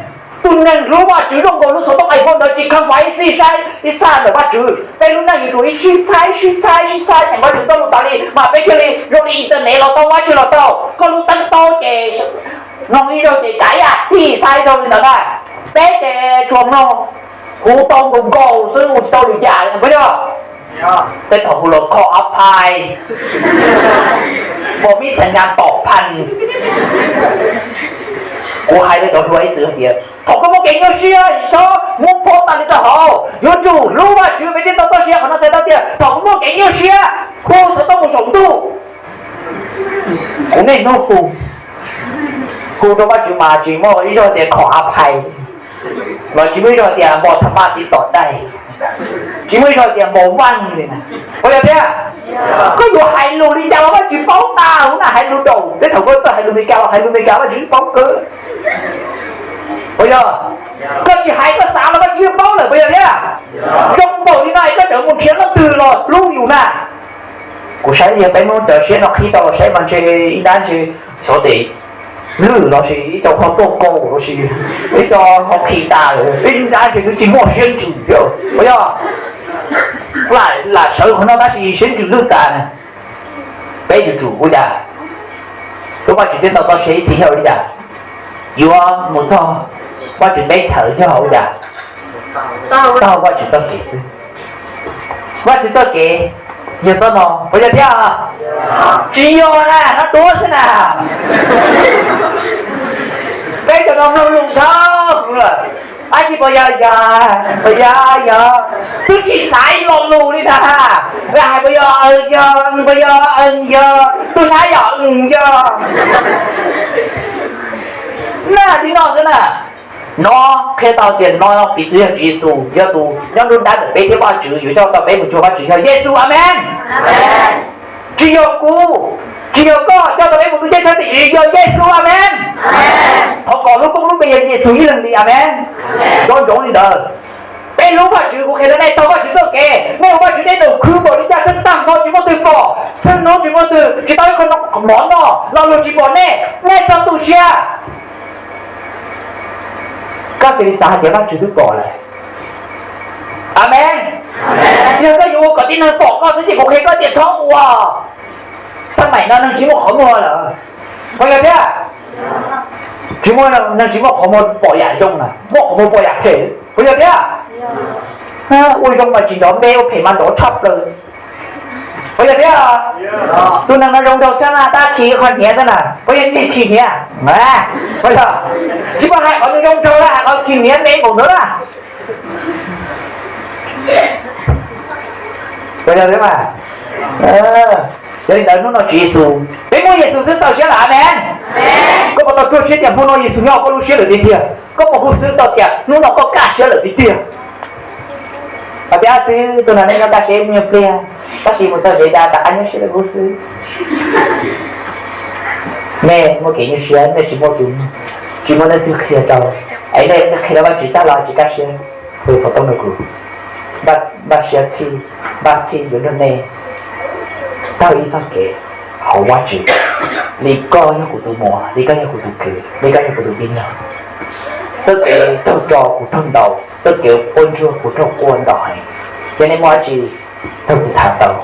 Tus neeg hlub Vajtswv zoo nkaus lub xov tooj iPhone ntawd tsis kheev fais, ib sij saib ib sij ntawm Vajtswv. Peb lub neej yuav tsum ib sij saib, ib sij saib, ib sij saib nyeem Vajtswv txoj lus tas li mas peb thiaj li zoo li internet los tau, Vajtswv los tau. Koj lub teeb tau ces mloog ib zaug ces kav ib yam txij saib ib zaug li ntawd na. Peb ces tsuas mloog, hu tau nkaus nkaus xwb, hu tsis tau lwm yam li, puas yog? Peb thaum hu los kho ab phais, pom mis xas nyas tom phas. Kuv hais rau cov hluas ib txwm hais tias thaum koj muaj kev nyuaj siab tsis txhob muab phauj tas li rau hauv, yuav tsum hlub Vajtswv peb thiaj tau txoj sia. Qhov no txhais tau tias thaum koj muaj kev nyuaj siab hu xov tooj mus saum ntuj. Kuv niaj hnub hu, hu rau Vajtswv mas tsis muaj ib zaug tias kho ab phais, los tsis muaj ib zaug tias npog xa maj tib tom dais, tsis muaj ib zaug tias npog vaj li na. Puas yog thiab? Koj yuav hais lus li cas los Vajtswv paub tas, hu na hais lus daum, tej thaum koj txawj hais lus Meskas los hais lus Meskas Vajtswv paub kawg. Puas yog? Koj tsis hais koj xav los Vajtswv yeej paub lawm, puas yog thiab? Zoo npaum li no es koj tseem mus nrhiav leej twg los hlub yus na. Kuv saib yog peb muab cov siab no qhib tau los saib mas ntshe ib nrab ntshe xyov tes lwj los sis ib co qhov tuaj kaus los sis ib co qhov khi tas lawm, ib nrab ntshe twb tsis muaj siab ntsws thiab. Puas yog? Lam sawv qhov no tab sis siab ntsws lwj tas na. Peb yuav tsum ua cas? Hlub Vajtswv thiaj tau txoj sia ib txhis yog ua li cas? Yuav mus txog Vajtswv teb chaws yog ua cas? Taug Vajtswv txoj kev xwb. Vajtswv txoj kev yog txoj no, puas yog thiab? Tsis yog na, no tuab xwb na. Peb cov no mloog lus dhau lawm. Ab tsi puas yog? Yog, puas yog? Yog. Twb tsis xaiv lo lus li ntag. Hais puas yog? Yog. Puas yog? Yog. Twb saib yog, yog. Na li no xwb na. No qhia tau tias no piv txwv yog Tswv Yexus yog tus nyob nruab nrab ntawm peb thiab Vajtswv, yuav coj tau peb mus cuag Vajtswv yog Yexus. Amees. Tsis yog kuv, tsis yog koj coj tau peb mus tu caj sab tim yog Yexus. Amees. Thov kom lub koob lub npe yog Yexus ib leeg li. Amees. Nco ntsoov li ntawd. Peb hlub Vajtswv, kuv qhia rau nej, taug Vajtswv txoj kev, nej ua Vajtswv tej num khwv npaum li cas, tsheej tag hmo tsis muaj twg pom, tsheej hnub tsis muaj twg, tsis tau ib qho mov noj, lo lus tsis pom nej, nej txhob tu siab. Koj cia li xav hais tias Vajtswv twb pom lawm. Amees. Yog koj yuav ua kom tib neeg pom koj xwb ces kuv qhia koj tias txhob ua. Xab maim no neeg tsis muaj qhov muag lawm. Puas yog thiab? Tsis muaj, neeg tsis muaj qhov muag pom yam zoo na, muaj qhov muag pom yam phem. Puas yog thiab? Ua zoo mas tsis nrov npe, ua phem mas nrov tshaj plaws. Puas yog thiab? Tus neeg no zoo nraug tshaj na, tab khi qhov hniav xwb na, puas yog nej khi hniav? Puas yog? Tsis muaj hais qhov nws zoo nraug na, hais qhov khi hniav npe npaum ntawd na. Puas yog thiab mas? Yog li ntawd hnub no Tswv Yexus, peb muaj Yexus xwb txaus siab lawm. Amees. Koj puas tau ruaj siab tias hnub no Yexus nyob hauv koj lub siab lawm tiag tiag? Koj puas huv xwb tau tias hnub no koj kaj siab lawm tiag tiag? Hais tias xwb tus no nej nyob kaj siab ib nyuag pliag, tab sis mus txog tsev cas rov qab nyuaj siab li qub xwb. Nej muaj kev nyuaj siab, nej tsis muaj tus, tsis muaj leej twg qhia rau, es nej qhia rau Vajtswv tag los tsis kaj siab. Hu xov tooj rau kuv, npaj siab txhij, npaj txhij yuav nrog nej taug ib txoj kev hauv Vajtswv, li koj yog kuv tus muam, li koj yog kuv tus kwv, li koj yog kuv tus tij laug. Txoj kev raug tso kuv raug ntaus, txoj kev quaj ntsuag kuv raug quaj ntaus heev. Ces nej muaj dab tsi thov kuv tham tau.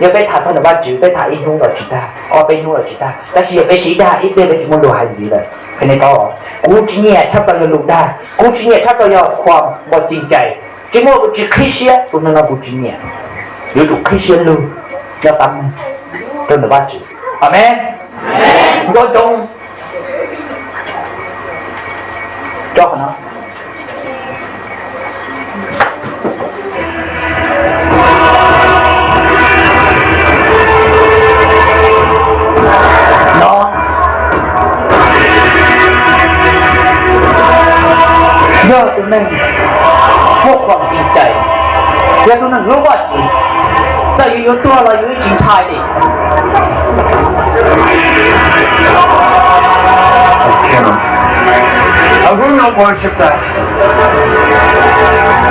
Yog peb tham txog ntawm Vajtswv, peb tham ib hnub los tsis tag, ob peb hnub los tsis tag, tab sis yog peb siv dag ib pliag peb tsis muaj lus hais ntxiv lawm. Qhia nej paub, kuv tsis nyiam tshaj plaws yog lus dag, kuv tsis nyiam tshaj plaws yog khuam npos cig cais, tsis muaj, kuv tsis qhib siab, tus neeg no kuv tsis nyiam. Yuav tsum qhib siab lug, nyob tab meeg rau ntawm Vajtswv. Amees. Nco ntsoov tso qhov no. No yog tus neeg muaj khuam txim cais, yog tus neeg hlub Vajtswv, txawm yus yuav tuag los yus tsis ntshai li.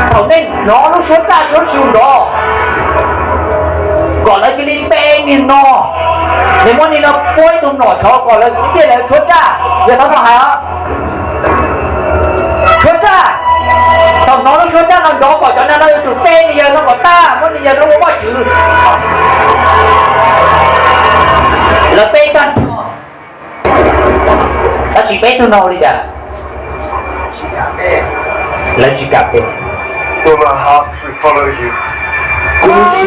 Thaum nej hnov lub suab raj suab xyu nrov, kom lawv cia li pe niag no, nws muab niag no puab ib tug mlom saud kom lawv tiaj lawv tshuab raj, yog thaum no hais os. Tshuab raj. Thaum hnov lub suab raj no nrov kom cov neeg no yuav tsum pe niag yawg no kom tag, muab niag yawg no ua Vajtswv. Lawv pe tag nrho. Tab sis peb tug no ua li cas? Lawv tsis kam pe. Kuv lub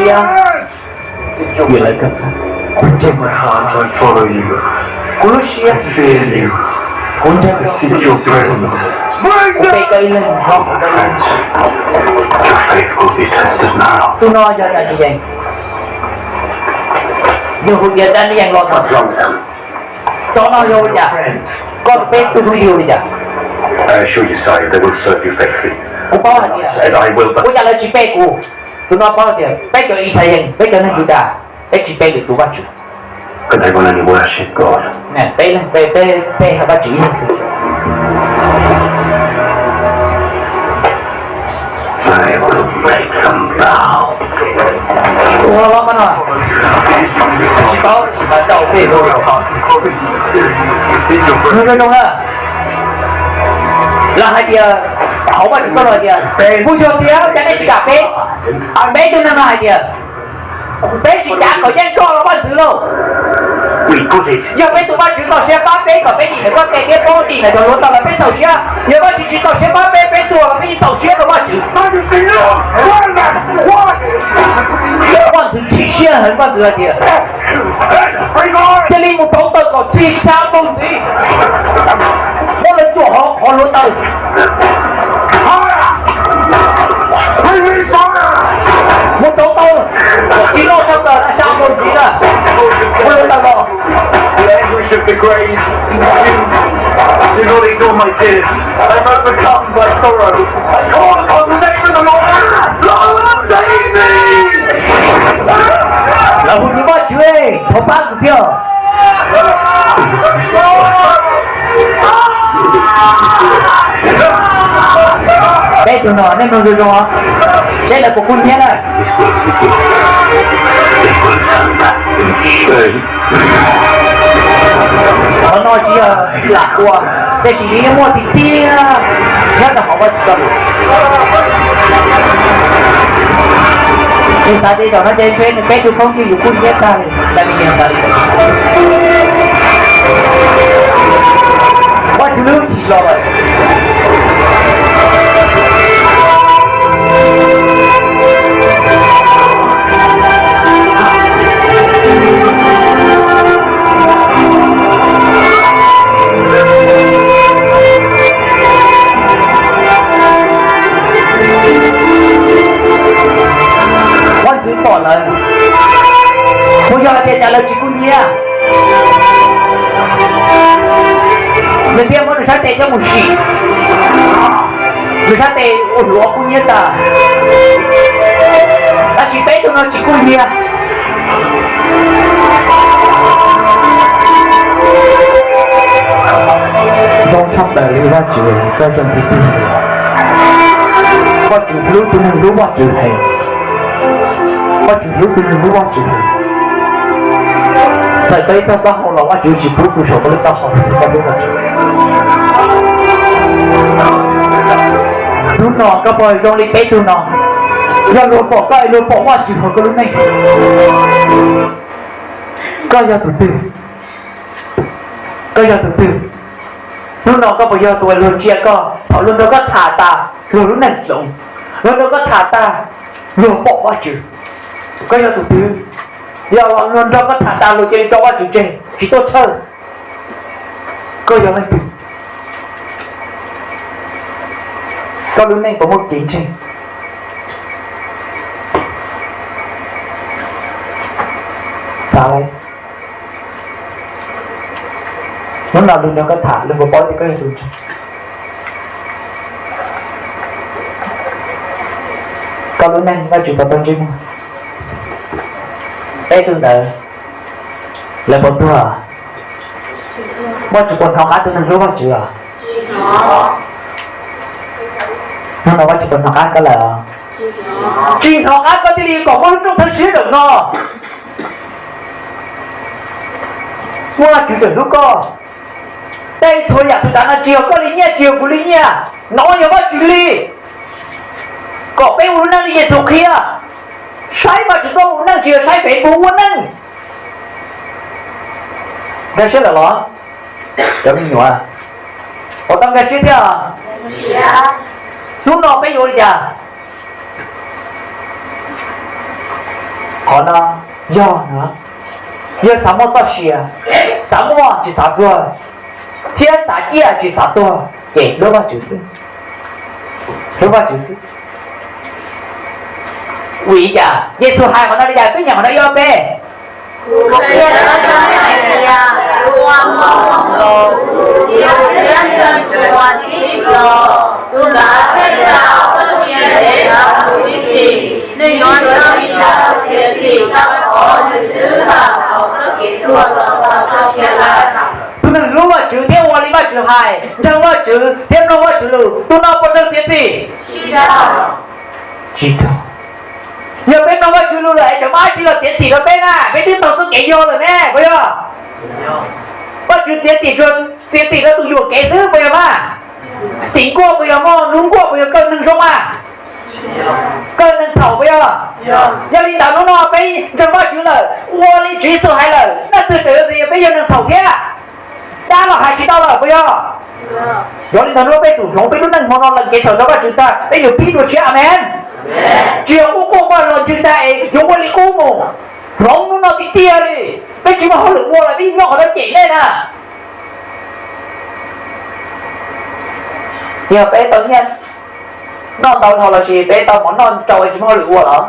siab, kuv ntseeg, kuv lub siab, kuv ntseeg, kuv pe koj ib leeg, hlob, kuv pe koj ib leeg. Tus no yog Daniyees, nws hu tias Daniyees los no. Cov no yog ua li cas? Koj peb tug phooj ywg ua li cas? Kuv paub hais tias ua cas lawv tsis pe kuv. Tus no paub hais tias peb cov Yixalayees, peb cov neeg Yudas, peb tsis pe lwm tus vaj tswv. Peb leeg pe, peb pe Vajtswv ib leeg xwb. Ua hlob no tsis paub, tsis paub tau peb. Zoo zoo na, lawv hais tias, hauv Vajtswv txoj lus hais tias, kuv yog tias cas nej tsis kam peb? Peb tug neeg no hais tias, peb tsis kam kom yeej koj los vaj ntxwv lauj. Yog peb tus Vajtswv txaus siab pab peb kom peb dim ntawm koj tes thiab paub dim ntawm cov hluav taws los peb txaus siab. Yog Vajtswv tsis txaus siab pab peb, peb tuag los peb yeej txaus siab rau Vajtswv. Vaj ntxwv chim siab heev, vaj ntxwv hais tias, cia li mus rauv taws kom txhij xya moos ntxiv, muab lawv cuam hauv qhov hluav taws. Mus rauv taws kom txhij loj tshaj plaws na, xya moos ntxiv na, muab hluav taws los. Lawv hu tus Vajtswv, thov pab kuv thiab. Peb tug no nej mloog zoo zoo, seb lawv puas kub hnyiab na. Qhov no tsis yog lam ua, tiam sis nws yeej muaj tiag tiag nyob rau hauv Vajtswv txoj lus. Nws xav tias zaum no ces ntshe nws peb tug phooj ywg yuav kub hnyiab tag li, Daniyees xav li ntawd. Vajtswv lub hwj chim los lawm. Vaj ntxwv pom lawv, puas yog hais tias cas lawv tsis kub hnyiab? Nws thiaj muab nws sab tes coj mus sim, nws sab tes ua hluav kub hnyiab tas. Tab sis peb tug no tsis kub hnyiab. Zoo tshaj plaws li Vajtswv, koj zoo tiag tiag. Vajtswv hlub tus neeg hlub Vajtswv heev. Vajtswv hlub tus neeg hlub Vajtswv heev. Txawm tau ib txoj taub hau los Vajtswv tsis pub kuv saum koj lub taub hau, koj hlub Vajtswv. Koj puas zoo li peb tug no? Yog luag pom koj es luag pom Vajtswv hauv koj lub neej, koj yog tus twg? Koj yog tus twg? Hnub no koj puas yog tus uas luag ntsia koj thaum luag nrog koj tham tas luag lub neej hloov, luag nrog koj tham tas luag pom Vajtswv? Koj yog tus twg? Yog luag nrog koj tham tas luag cia li tso Vajtswv tseg tsis tuaj tshawj, koj yog leej twg? Koj lub neej puas muaj kev ntseeg? Xav, hnub no luag nrog koj tham luag puas paub tias koj yog tus ntseeg? Koj lub neej Vajtswv puas tau ntsej muag? Peb tug ntawd lawv puas tuag? Vajtswv puas hnov qab tus neeg hlub Vajtswv os? Hnub no Vajtswv puas hnov qab koj lawm os? Tsis hnov qab koj thiaj li kom muaj lub rooj thawj siab zaum no. Vajtswv tseem hlub koj. Tej txhua yam tus tav no tsis yog koj li nyiaj tsis yog kuv li nyiaj, no yog Vajtswv li. Kom peb ua lub neej li Yexus qhia, saib Vajtswv txoj ua neej tsis yog saib Facebook ua neej. Nkag siab lawm los? Cov me nyuam, puas tau nkag siab thiab? Hnub no peb yuav ua li cas? Qhov no yog, yog xav muaj txoj sia, xav muaj tsis xav tuag, thiab xav ciaj tsis xav tuag ces hlub Vajtswv xwb. Hlub Vajtswv xwb. Vim li cas Yexus hais qhov no li cas peb nyeem qhov no ib ob peb? Kuv qhia rau nej hais tias, tus uas mloog kuv, thiab ntseeg tus uas txib kuv los, tus ntawd thiaj tau txoj sia ntev rau tus tib si. Nws yuav tsis tau txiav txim rau qhov nws twb tawm hauv txoj kev tuag los tau txoj sia lawm. Tus neeg hlub Vajtswv thiab ua li Vajtswv hais, ntseeg Vajtswv thiab mloog Vajtswv lus, tus no puas raug txiav txim? Tsis raug. Yog peb mloog Vajtswv lus lawm es tseem muaj dab tsi los txiav txim rau peb na? Peb twb taug txoj kev yog lawm ne, puas yog? Vajtswv txiav txim, txiav txim rau tus yuam kev xwb, puas yog mas? Tim nkuaj puas yog muaj lub nkuaj, puas yog kawg neeg zoo mas? Kawg neeg txhaum, puas yog? Yog li ntawd hnub no peb ntseeg Vajtswv lawm, ua li Tswv Yexus hais lawm, leej twg tseem yuav tias peb yog neeg txhaum thiab? Dab los hais tsis tau lawm, puas yog? Yog li ntawd hnub no peb tsum hloov peb lub neej hmo no lees kev txhaum rau Vajtswv tag, peb yuav pib dua tshiab. Amees. Tsis yog quaj quaj quaj los ntswg tag es yuav ua li qub mus. Hloov hnub no tiag tiag li, peb tsis muaj hauj lwm ua los peb yeej nyob qhov no cem nej na. Yog peb tau nyiaj noj ntau dhau lossis peb tau mov noj tsau es tsis muaj hauj lwm ua los?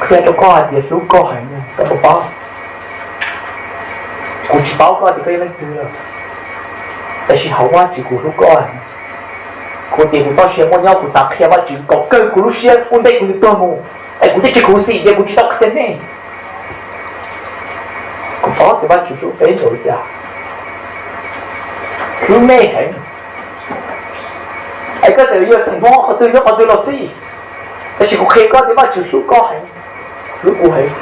Qhia rau koj hais tias hlub koj heev, koj puas paub? Kuv tsis paub koj tias koj yog leej twg lawm, tab sis hauv Vajtswv kuv hlub koj heev. Kuv tias kuv txoj sia muaj nyob kuv xav qhia Vajtswv kom kawg kuv lub siab ua ntej kuv yuav tuag mus, es kuv thiaj tsis khuv xim tias kuv tsis tau qhia nej. Kuv paub tias Vajtswv hlub peb npaum li cas, hlub nej heev. Es koj txawm yuav xeem Hmoob qhov twg nyob qhov twg los xij, tab sis kuv qhia koj tias Vajtswv hlub koj heev, hlub kuv heev.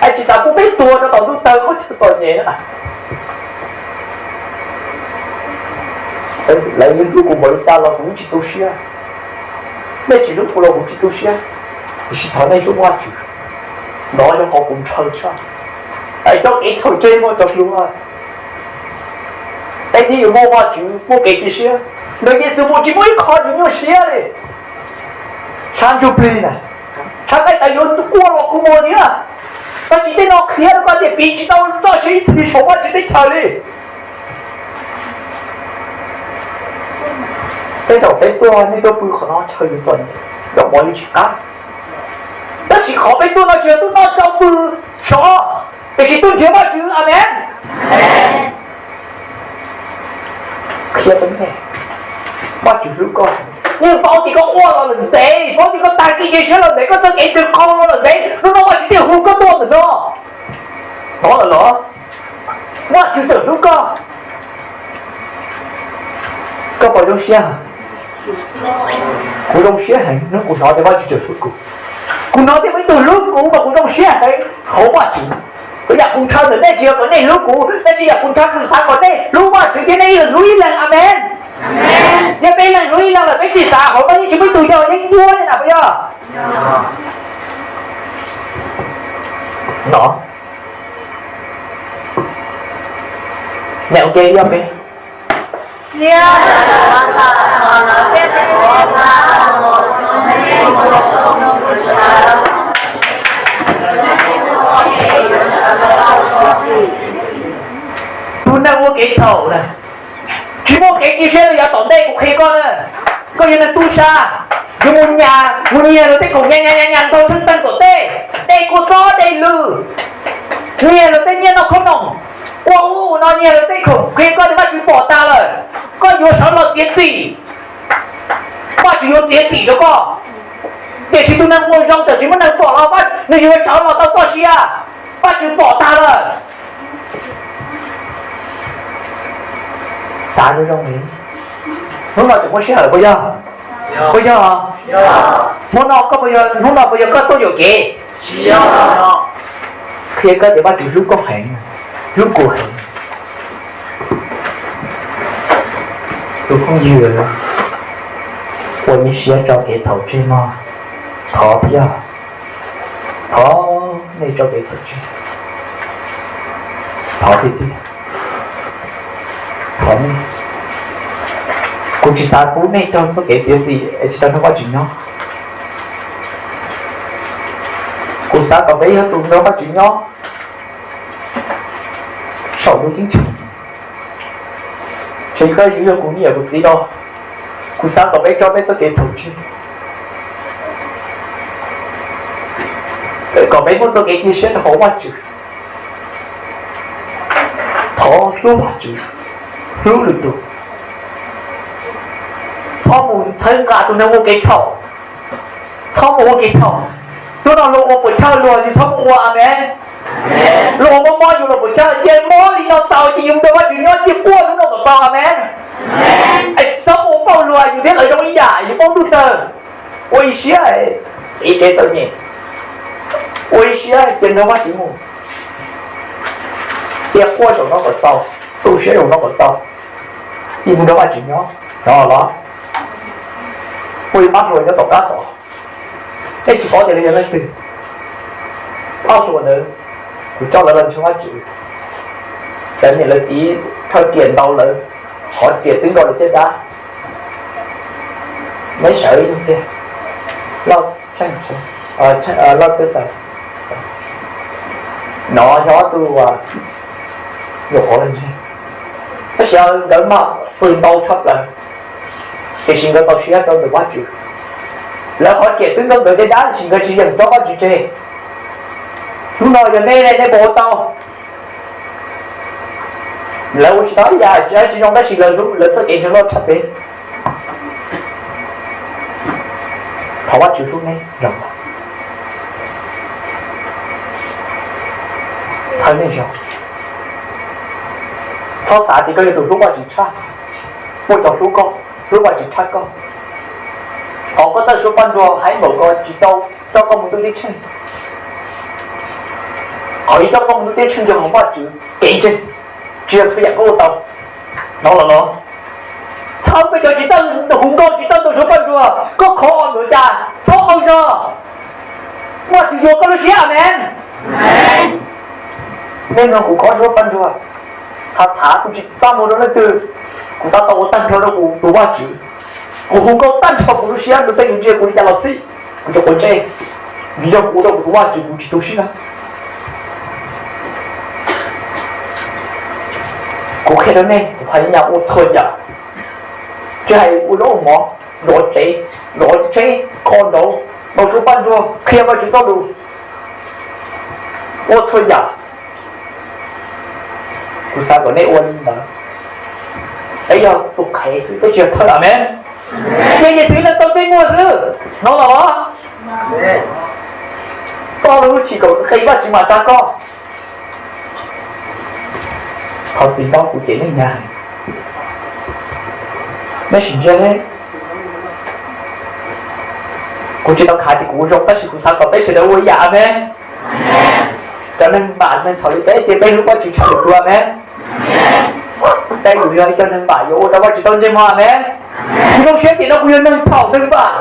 Es tsis xav pub peb tuag rau tom ntuj tawg qhov chaw txom nyem na. Lawv yuav ntxub kuv npaum li cas los kuv yeej tsis tu siab. Nej tsis hlub kuv los kuv tsis tu siab, tiam sis thov nej hlub Vajtswv. Nov yog qhov kuv ntshaw tshaj, es cov kev txhaum tseg muaj cov hlub. Peb thiaj yuav muaj Vajtswv muaj kev cia siab. Ntawm Yexus mus tsis muaj ib qho yuav nyuaj siab li. Sab ntsuj plig na, sab qaij tawv yuav quaj los kua muag thiab. Tab sis tej no qhia rau koj tias piv tsis tau txoj sia ib txhis saum Vajtswv teb chaws li. Tej zaum peb tuaj nej tuaj pw qhov no chaw yuav txom nyem, zaum mov yuav tsis qab, tab sis qhov peb tuaj no tsis yog tuaj noj tsau pw sov, tiam sis tuaj nrhiav Vajtswv. Amees. Qhia rau nej, Vajtswv hlub koj. Yeej paub tias koj quaj los lawm ntev, paub tias koj tag kev cia siab los ntev, koj txoj kev ntseeg qau los lawm ntev, hnub no Vajtswv thiaj hu koj tuaj ntawm no. Hnov lawm los? Vajtswv tseem hlub koj. Koj puas zoo siab? Kuv zoo siab heev hnub kuv hnov tias Vajtswv tseem hlub kuv. Kuv hnov tias muaj ib tug hlub kuv mas kuv zoo siab heev hauv Vajtswv. Yam kuv ntshaw ntawm nej tsis yog kom nej hlub kuv, tab sis yam kuv ntshaw kuv xav kom nej hlub Vajtswv thiab nej ib leeg hlub ib leeg. Amees. Yog peb No, nws ua ke yog peb. Tus neeg ua kev txhaum na, tsis muaj kev cia siab rau yav tom ntej. Kuv qhia koj na, koj yog neeg tub sab, yuav mus nyas, mus nyiag luag tej khoom, nyas nyas nyas nyas nrog txheeb teeg tom tej, dej kua txob dej lwj, nyiag luag tej nyiaj noj khoom noom, ua ub ua no nyiag luag tej khoom. Qhia koj tias Vajtswv pom tas lawm, koj yuav sawv los txiav txim, Vajtswv yuav txiav txim rau koj. Tiam sis tus neeg ua zoo txawm tsis muaj neeg pom los nws yuav sawv los tau txoj sia, Vajtswv pom tas lawm. Xav zoo zoo li, hnub no tseem muaj sij hawm puas yog? Puas yog? Hmo no koj puas yog, hnub no puas yog koj tuaj yuam kev? Qhia koj tias Vajtswv hlub koj heev, hlub kuv heev. Tus phooj ywg uas ib siab tso kev txhaum tseg no, thov thiab, thov nej tso kev txhaum tseg, thov tiag tiag, thov nej. Kuv tsis xav pub nej raug txoj kev txiav txim es tsis tau nrog Vajtswv nyob. Kuv xav kom peb yog tus nrog Vajtswv nyob saum ntuj ceeb tsheej. Tsis koj yog kuv niam kuv txiv los, kuv xav kom peb tso peb txoj kev txhaum tseg, kom peb muaj txoj kev cia siab rau hauv Vajtswv. Thov hlub Vajtswv, hlub lwm tus. Txhob mus txhawb nqa tus neeg ua kev txhaum. Txhob mus ua kev txhaum. Hnub no luag ua puas chawj luag, yus txhob mus ua. Amees. Luag ua mob mob yus los puas chawj, cia mob li no txaus ces yus nrog Vajtswv nyob cia quaj hnub no kom txaus. Amees. Es txhob mus pauj luag, yus thiab lawv zoo ib yam, yus paub ntuj tawg. Ua ib siab, ib tsev txom nyem, ua ib siab cia nrog Vajtswv mus, cia quaj zaum no kom txaus, tu siab zaum no kom txaus, cia mus nrog Vajtswv nyob, no los. Kuj yog pab hluas nyob tom qab tod, nej tsis paub tias lawv yog leej twg. Pab hluas ntawd, kuv coj lawv los ntseeg Vajtswv, lawv niam lawv txiv rhawv riam ntaus lawv, qhov riam twb nkaus lawv caj dab. Neb sawv ib zaug tiag, Lauj Txawj, no yog ob tug nyuam qhuav los ntseeg, tab sis nkawd mam qw ntau tshaj plaws, tiam sis nkawd txaus siab rau ntawm Vajtswv. Lawv qhov riam twb nkaus nkawd caj dab tiam sis nkawd tsis yeem tso Vajtswv tseg. Hnub no yog nej, nej puas ua tau? Lawv ua tsis tau ib yam tsis zoo tab sis lawv hlub, lawv txoj kev ntseeg loj tshaj peb. Thov Vajtswv hlub nej zoo. Thov nej zoo. Txhob xav tias koj yog tus hlub Vajtswv tshaj, muaj cov hlub koj, hlub Vajtswv tshaj koj. Qhov koj txawj suav poj ntsuag hais npaum ko tsis tau coj koj mus ntuj ceeb tsheej. Qhov uas coj koj mus ntuj ceeb tsheej yog hauv Vajtswv kev ntseeg, tsis yog txhua yam koj ua tau. No los no, txhob peb cov tsis txawj hu nkauj tsis txawj ntaus suav poj ntsuag, koj khov os ntuav cas txhob qaug zog. Vajtswv yuav koj lub siab. Amees. Nej mloog kuv khov suav poj ntsuag, txhav txhav kuv tsis txaj muag rau leej twg, kuv tab tom ua tag nrho rau kuv tus Vajtswv. Kuv hu nkauj tag nrho kuv lub siab, nws tej nws ntsia kuv li cas los xij, kuv tsis quav ntsej, vim yog kuv ua rau kuv tus Vajtswv, kuv tsis tu siab. Kuv qhia rau nej, kuv phaj nyaj ua txhua yam, tsis hais ua zaub ua mov, nrov tsev, nrov tsheb, kho nrauv, ntaus suav poj ntsuag, qhia Vajtswv txoj lus, ua txhua yam. Kuv xav kom nej ua li ntawd. Peb yog tus qhev xwb, peb tsis yog thawj. Amees. Yog Yexus leej tau ntsej muag xwb no los? Koj lub hwj chim kom qe Vajtswv mam tsa koj. Thov txim ntau kuv cem nej nyab heev. Nej sim ntsia ne, kuv tsis tau khav tias kuv ua zoo tab sis kuv xav kom peb sawv daws ua ib yam. Amees. Cov neeg npam neeg txhaum li peb ces peb hlub Vajtswv tshaj lwm tus. Amees. Peb yus yog ib co neeg npam yuav ua rau Vajtswv tau ntsej muag. Amees. Kuv zoo siab tias no kuv yog neeg txhaum neeg npam.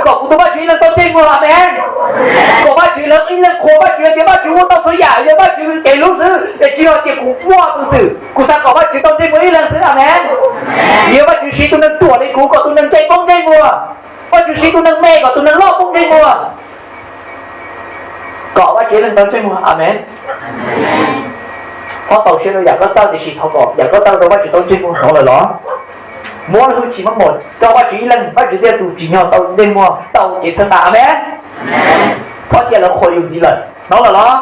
Kom kuv tus Vajtswv ib leeg tau ntsej muag, amees. Kom Vajtswv ib leeg qhuas Vajtswv tias Vajtswv ua tau txhua yam, yog Vajtswv kev hlub xwb, es tsis yog tias kuv muaj tus xwm. Kuv xav kom Vajtswv tau ntsej muag ib leeg xwb, amees. Yog Vajtswv siv tus neeg ruam li kuv kom tus neeg ntse poob ntsej muag, Vajtswv siv tus neeg me kom tus neeg loj poob ntsej muag. Kom Vajtswv ib leeg tau ntsej muag, amees. Txhob tau siab rau yam koj txawj, tiam sis thov kom yam koj txawj rau Vajtswv tau ntsej muag, hnov lawm los? Muab lub hwj chim maj mam rau Vajtswv ib leeg, Vajtswv thiaj tus tsim nyog tau ntsej muag tau kev txhawb nqa, amees. Txhob cia lawv qhuas yus ntxiv lawm, hnov lawm los?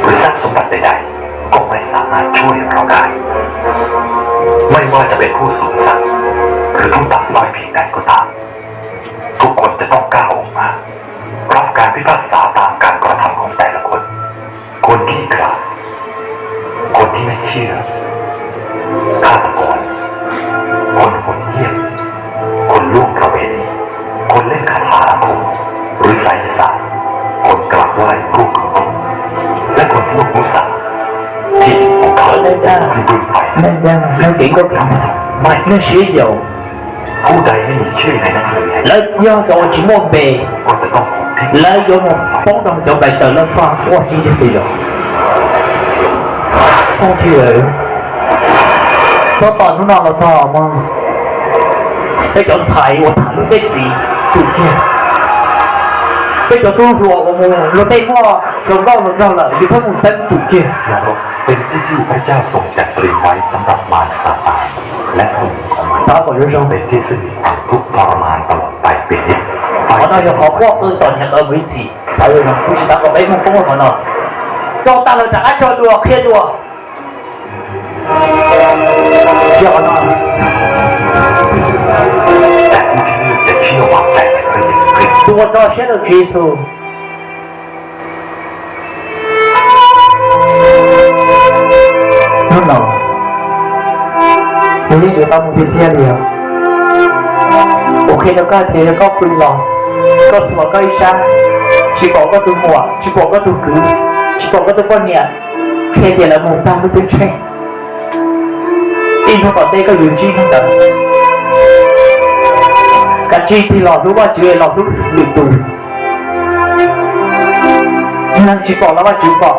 Với xác sống lặp lại này, không ai xả ai chui vào cái. May qua cho bé khu sống sẵn,คือต้องตัดรอยผิดแดงก็ตาม ทุกคนจะต้องก้าวออกมา รับการพิพากษาตามการกระทำของแต่ละคน คนขี้ขลาด คนที่ไม่เชื่อ ฆาตกร คนโหดเหี้ยม คนล่วงประเวณี คนเล่นคาถาอาคม หรือไสยศาสตร์ คนกราบไหว้รูปเคารพ และคนพูดมุสา ที่ดินของเขาคือบึงไฟ ไม่ ไม่ ไม่ ไม่ Lawv yog cov uas tsis muaj npe, lawv yuav mus poob rau cov nplaim taws laj faj quaj sib ntsib twg los. Txhob tos hnub no los txog mog. Peb cov ntxhais uas tham lub teb txiv tsum kiag, peb cov tub hluas uas mus luag tej muaj hluas nkauj hluas nraug lawm yus pheej mus txeeb tsum kiag. Xav kom zoo zoo. Qhov no yog qhov quaj qw tom niam qw mus ib txhis, xav zoo zoo, kuv tsis xav kom peb muaj poob qhov no. Rau tag lawm rov qab tso dua qhia dua. Tus uas rau siab rau Tswv Yexus. Hnub no, nws yeej yuav tau mus tiag tiag li os. Kuv qhia rau koj tias yog koj pw los, koj xuas koj ib sab, tsis pom koj tus muam, tsis pom koj tus kwv, tsis pom koj tus poj niam, qhia tias lawv mus tag lub teb tsheej. Ib hnub tom ntej koj yuav ntsib hnub ntawd. Kav tsij tig los hlub Vajtswv, los hlub lwm tus. Neeg tsis pom los Vajtswv pom,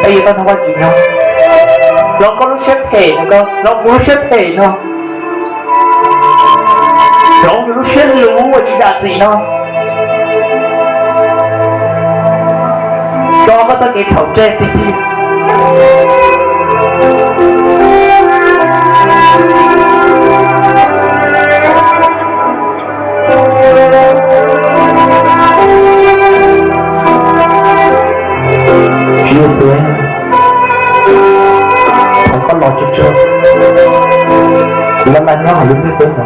peb yuav tau nrog Vajtswv nyob. Los koj lub siab phem no, los kuv lub siab phem no, los yus lub siab luv uas tsis zam txim no, rau koj txoj kev txhaum tseg tiag tiag. Tswv Yexus, thov koj los tsuag tsuag, kuv laj laj nyob hauv lub ntiaj teb no.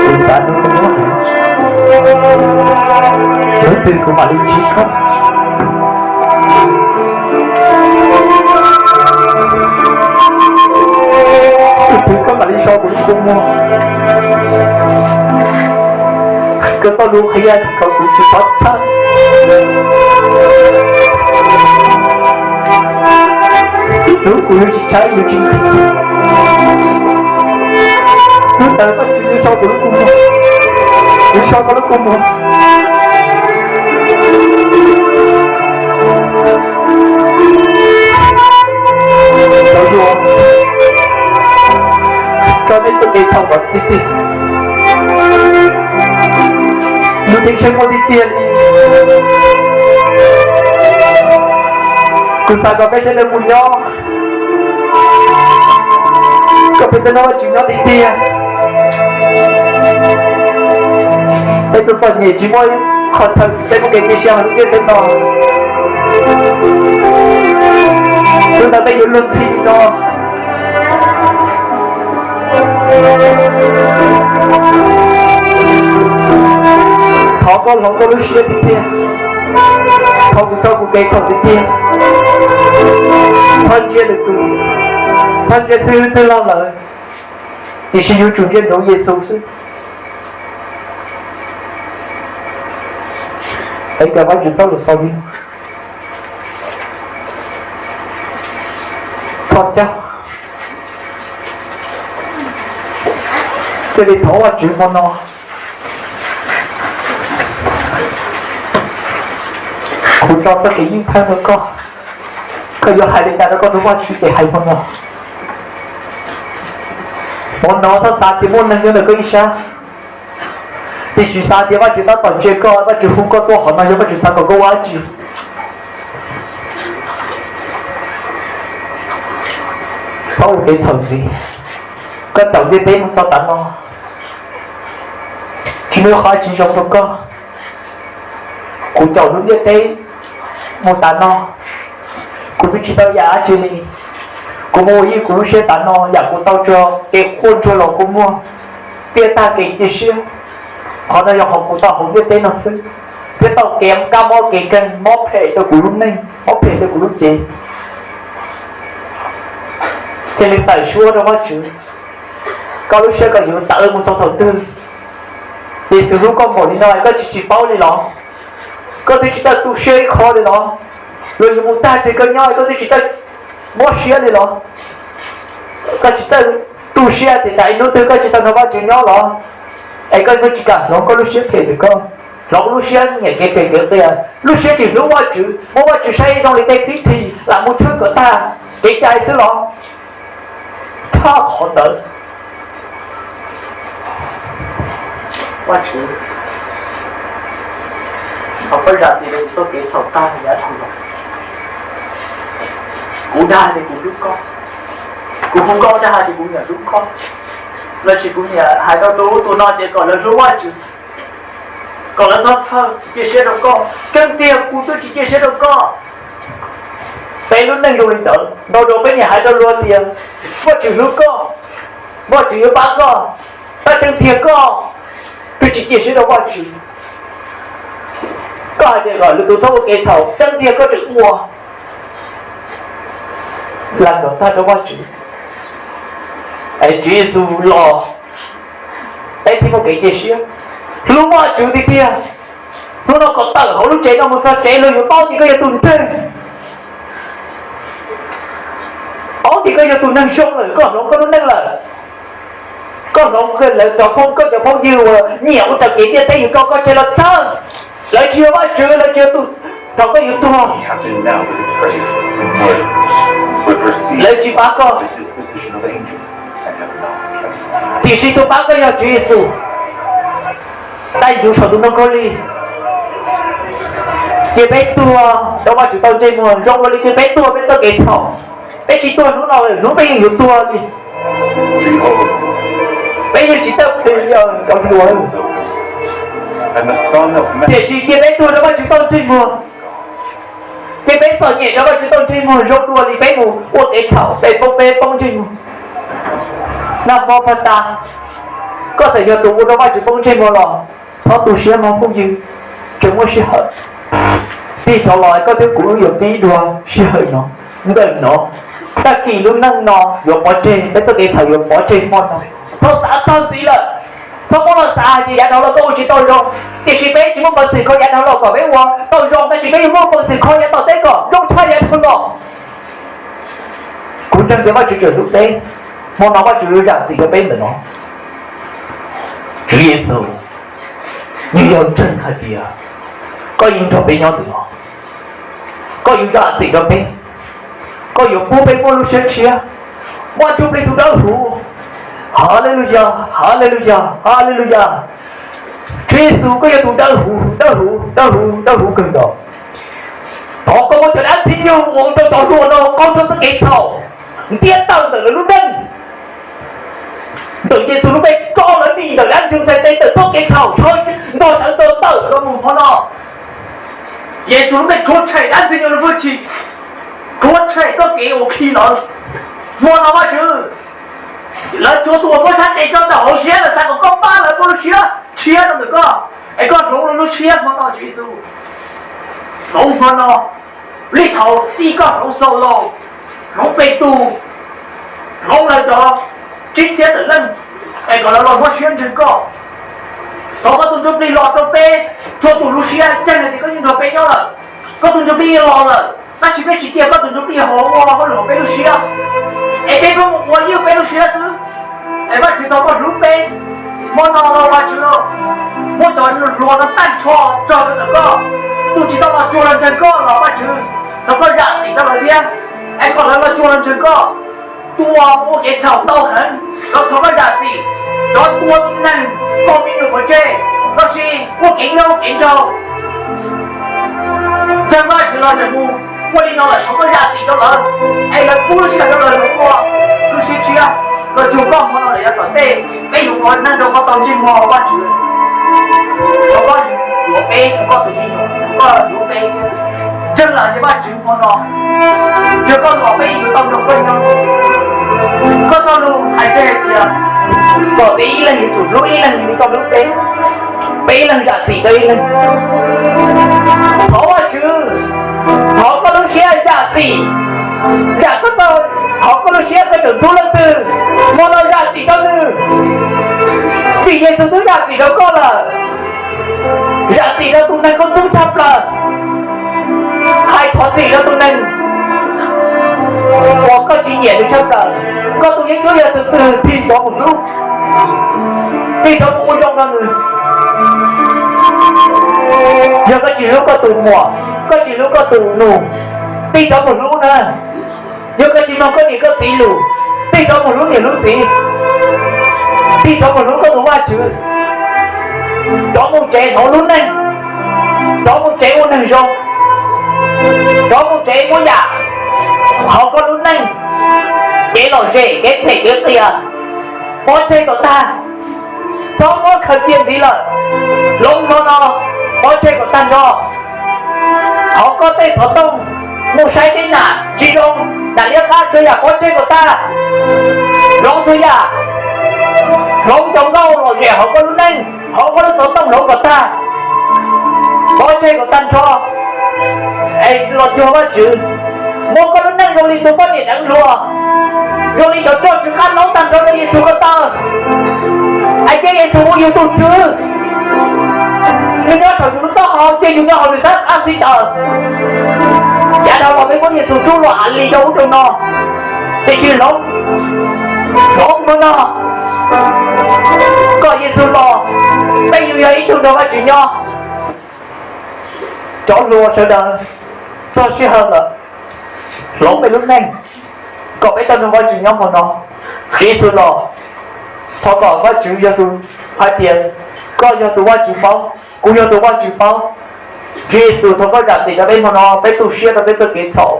Kuv xav nrog koj nyob, hnub twg kuv mam li ntsib koj. Hnub twg koj mam li so kuv lub kua muag. Koj txoj lus qhia kom kuv tsis txhob txhawj. Hnub kuv yuav tsis tshaib yuav tsis nqhis, hnub ntawd koj tsis so kuv lub kua muag, kuv so koj lub kua muag. Tau yuav tso nej txoj kev txhaum kom tiag tiag. Lub ceeb tsheej muaj tiag tiag li. Kuv xav kom peb sawv daws mus nyob, kom peb sawv daws nrog Vajtswv nyob tiag tiag. Peb txom txom nyem tsis muaj qhov chaw peb muaj kev cia siab hauv lub ntiaj teb no. Hnub ntawd peb yuav luag ntxhi no. Thov koj hloov koj lub siab tiag tiag. Thov kuv txo kuv kev txhaum tiag tiag. Thov ntsia lwm tus, thov ntsia txhua txhua lo lawm, tiam sis yuav tsum ntsia ntsoov Yexus xwb. Es kawm Vajtswv txoj lus xaus li no. Thov caw cia li thov Vajtswv hmo no. Kuv tso txoj kev yeej thawj rau koj, koj yuav hais li cas rau koj tus Vajtswv ces hais hmo no. Hmo no txhob xav tias muaj neeg nyob ntawm koj ib sab, tiam sis xav tias Vajtswv tab tom ntsia koj, Vajtswv hu koj tuaj hauv no yog Vajtswv xav kom koj ua dab tsi. Txhob ua kev txhaum ntxiv. Koj caum ntiaj teb mus txog tav no, tsis muaj qhov tsis zoo rau koj. Kuv caum lub ntiaj teb mus tav no, kuv twb tsis tau yam dab tsi li. Kuv mus ua yij kuv lub siab tav no, yam kuv tau tso kev quaj ntsuag los kuj muaj, thiab tag kev cia siab. Qhov no yog qhov kuv tau hauv ntiaj teb no xwb, thiab tau kev kab mob kev nkeeg mob phem rau kuv lub neej, mob phem rau kuv lub cev. Cia li tawm suab rau Vajtswv, koj lub siab koj yuav tawv mus txog thaum twg? Yexus hlub koj npaum li no koj tsis tsis paub li los? Koj twb tsis txawj tu siab ib qho li los? Luag yuav mus tag tseg koj nyob koj twb tsis txawj mob siab li los? Koj tsis txawj tu siab tias tsam ib hnub twg koj tsis tau nrog Vajtswv nyob los? Es koj tsis kam hloov koj lub siab phem ntawm koj, hloov lub siab nyiam kev phem kev qias, lub siab tsis hlub Vajtswv, muab Vajtswv saib zoo li tej tib thi lam mus thwb kom tag kev cai xwb los? Tshaj qhov ntawd, Vajtswv, thov koj zam txim rau kuv txoj kev txhaum tag yav dhau los. Kuv dag tias kuv hlub koj, kuv hu nkauj dag tias kuv nyiam hlub koj, los sis kuv nyiam hais rau tus ub tus no tias kom lawv hlub Vajtswv, kom lawv txhob txhawj cia siab rau koj. Tseeb tiag kuv twb tsis cia siab rau koj. Peb lub neej zoo li ntawd ntau zaus peb niaj hais rau luag tias Vajtswv hlub koj, Vajtswv yuav pab koj, tab tseeb tiag koj twb tsis cia siab rau Vajtswv. Koj hais tias kom lwm tus txhob ua kev txhaum, tseeb tiag koj tseem ua, lam kom tag rau Vajtswv. Es Tswv Yexus los, peb thiaj muaj kev cia siab, hlub Vajtswv tiag tiag. Hnub no kom tawm hauv lub tsev no mus txog tsev luag yuav paub tias koj yog tus ntseeg, paub tias koj yog tus neeg zoo lawm, koj hloov koj lub neej lawm. Koj hloov lawv cov phooj, koj cov phooj ywg uas nyiam ua raws kev ntiaj teb yug rau koj tseg los txhawj. Lawv tsis yog Vajtswv, lawv tsis yog tus, thaum koj yuav tuag, lawv tsis pab koj, tiam sis tus pab koj yog Tswv Yexus. Tais ntsuv saum tus ntoo khaub lig, cia peb tuag rau Vajtswv tau ntsej muag zoo ua li cia peb tuag peb txoj kev txhaum. Peb tsis tuag hnub no lawm hnub peb yeej yuav tuag li. Peb yeej tsis txawj qhia rau luag, tiam sis cia peb tuag rau Vajtswv tau ntsej muag, cia peb txom nyem rau Vajtswv tau ntsej muag zoo dua li peb mus ua kev txhaum peb poob, peb poob ntsej muag. Nag hmo pag tas, koj txawm yog tus ua rau Vajtswv poob ntsej muag los txhob tu siab mog phooj ywg, tseem muaj sij hawm. Tig rov los koj thiab kuv wb yuav pib dua sij hawm no, ntawm no, tag kis lub neej no yuav pov tseg, peb txoj kev txhaum yuav pov tseg hmo no. Txhob xav txog ntxiv lawm. Txhob muab los xav hais tias yav dhau los koj ua tsis tau zoo, tiam sis peb tsis muaj peev xwm kho yav dhau los kom peb ua tau zoo, tab sis peb yuav muaj peev xwm kho yav tom ntej kom zoo tshaj yav dhau los. Kuv ntseeg tias Vajtswv tseem hlub peb, hmo no Vajtswv zam txim rau peb ntawm no. Tswv Yexus, nws yog ntseeg hais tias koj yeej nrog peb nyob ntawm no, koj yuav zam txim rau peb, koj yuav pub peb muaj lub siab tshiab, Vaj Ntsuj Plig tus dawb huv. Haleluya, haleluya, haleluya. Tswv Yexus, koj yog tus dawb huv, dawb huv, dawb huv, dawb huv kawg nkaus. Thov koj muab cov dab ntxwg nyoog uas ua rau cov hluas no qaug rau txoj kev txhaum, ntiab tawm ntawm lawv lub neej. Ntawm Yexus lub npe, koj lawv dim ntawm dab ntxwg ntxhais tes ntawm txoj kev txhaum, nrog sawv daws tawm los mus hmo no. Yexus lub npe rhuav tshem dab ntxwg nyoog lub hwj chim, rhuav tshem txoj kev uas khi lawv. Hmo no Vajtswv, lawv txhua tus uas muab sab tes tso ntawm hauv siab, lawv xav kom koj pab lawv muaj lub siab tshiab rau ntawm koj, es koj hloov lawv lub siab hmo no Tswv Yexus. Hloov hmo no, li thaum ub koj hloov Xaulus, hloov Petus, hloov lawv cov tsib txhiab tawm leej, es kom lawv los muab siab ntseeg koj. Thov koj tus Ntsuj plig los rau peb txhua tus lub siab, ntseeg tias koj yeej nrog peb nyob lawm. Koj tus ntsuj plig los lawm, tab sis peb tsis cia koj tus ntsuj plig ho ua hauj lwm hauv peb lub siab, es peb pheej mus ua ib peb lub siab xwb. Es Vajtswv thov koj hlub peb. Hmo no los Vajtswv, muab cov hluas no tag nrho tso rau ntawm koj. Tus tsis tau los cuag los ntseeg koj los Vajtswv, thov koj zam txim rau lawv thiab, es kom lawv los cuag los ntseeg koj. Tus uas ua kev txhaum ntau heev los thov koj zam txim. Cov tua neeg, kaus me nyuam pov tseg, los sis ua kev nyuaj kev nraug, ntseeg Vajtswv los tseem mus ua li no lawm, thov koj zam txim rau lawv, es lawv pub lub sij hawm rau lawv mus ua lub siab tshiab, los cuag koj hmo no lawm yav tom ntej. Peb yuav ua neej rau koj tau ntsej muag Vajtswv. Thov koj yuav peb, koj tus me nyuam, thov koj yuav peb. Ntseeg lawm tias Vajtswv hmo no, yog koj los peb yuav tau nrog koj nyob. Koj txoj lus hais tseg hais tias kom peb ib leeg yuav tsum hlub ib leeg li koj hlub peb. Peb ib leeg zam txim rau ib leeg. Thov Vajtswv, thov koj lub siab zam txim, zam koj tau, thov koj lub siab koj tseem ntxub leej twg, hmo no zam txim rau nws, vim Yexus twb zam txim rau koj lawm. Zam txim rau tus neeg koj ntxub tshaj plaws, hais thov txim rau tus neeg uas koj tsis nyiam nws tshaj plaws. Koj tus yeeb ncuab yog tus twg, tig rov mus hlub, tig rov mus ua zoo rau nws. Yog koj tsis hlub koj tus muam, koj tsis hlub koj tus nus, tig rov mus hlub na. Yog koj tsis mloog koj niam koj txiv lus, tig rov mus hlub niam hlub txiv, tig rov mus hlub koj tus Vajtswv. Rov mus tsev hnov lub neej, rov mus tsev ua neeg zoo, rov mus tsev muab yam hauv koj lub neej, kev lom zem, kev phem, kev qias, pov tseg kom tag. Txhob muab khaws cia ntxiv lawm. Hloov hmo no, pov tseg kom tag nrho. Hauv koj tej xov tooj, mus saib tej nam tsis zoo, nam liab qab, txhua yam pov tseg kom tag. Hloov txhua yam, hloov cov nkauj lom zem hauv koj lub neej, hauv koj lub xov tooj hloov kom tag, pov tseg kom tag nrho. Es los cuag Vajtswv, muab koj lub neej zoo li tus poj niam deev hluas, zoo li cov roj tsw qab laub tag nrho rau Yexus ko taw. Hais tias Yexus ua yus tus Tswv, nws nyob saum yus lub taub hau, cia yus nyob hauv nws sab qab xib taws. Yav tag los peb muab Yexus rub los av li rau ub rau no, tiam sis hloov, hloov hmo no, kom Yexus los, peb yuav yog ib tug nrog Vajtswv nyob. Cov hluas sawv daws, txog sij hawm lawm, hloov peb lub neej, kom peb tau nrog Vajtswv nyob hmo no. Tswv Yexus los, thov kom Vajtswv yog tus hais tias, koj yog tus Vajtswv paub, kuv yog tus Vajtswv paub. Tswv Yexus, thov koj zam txim rau peb hmo no, peb tu siab rau peb txoj kev txhaum,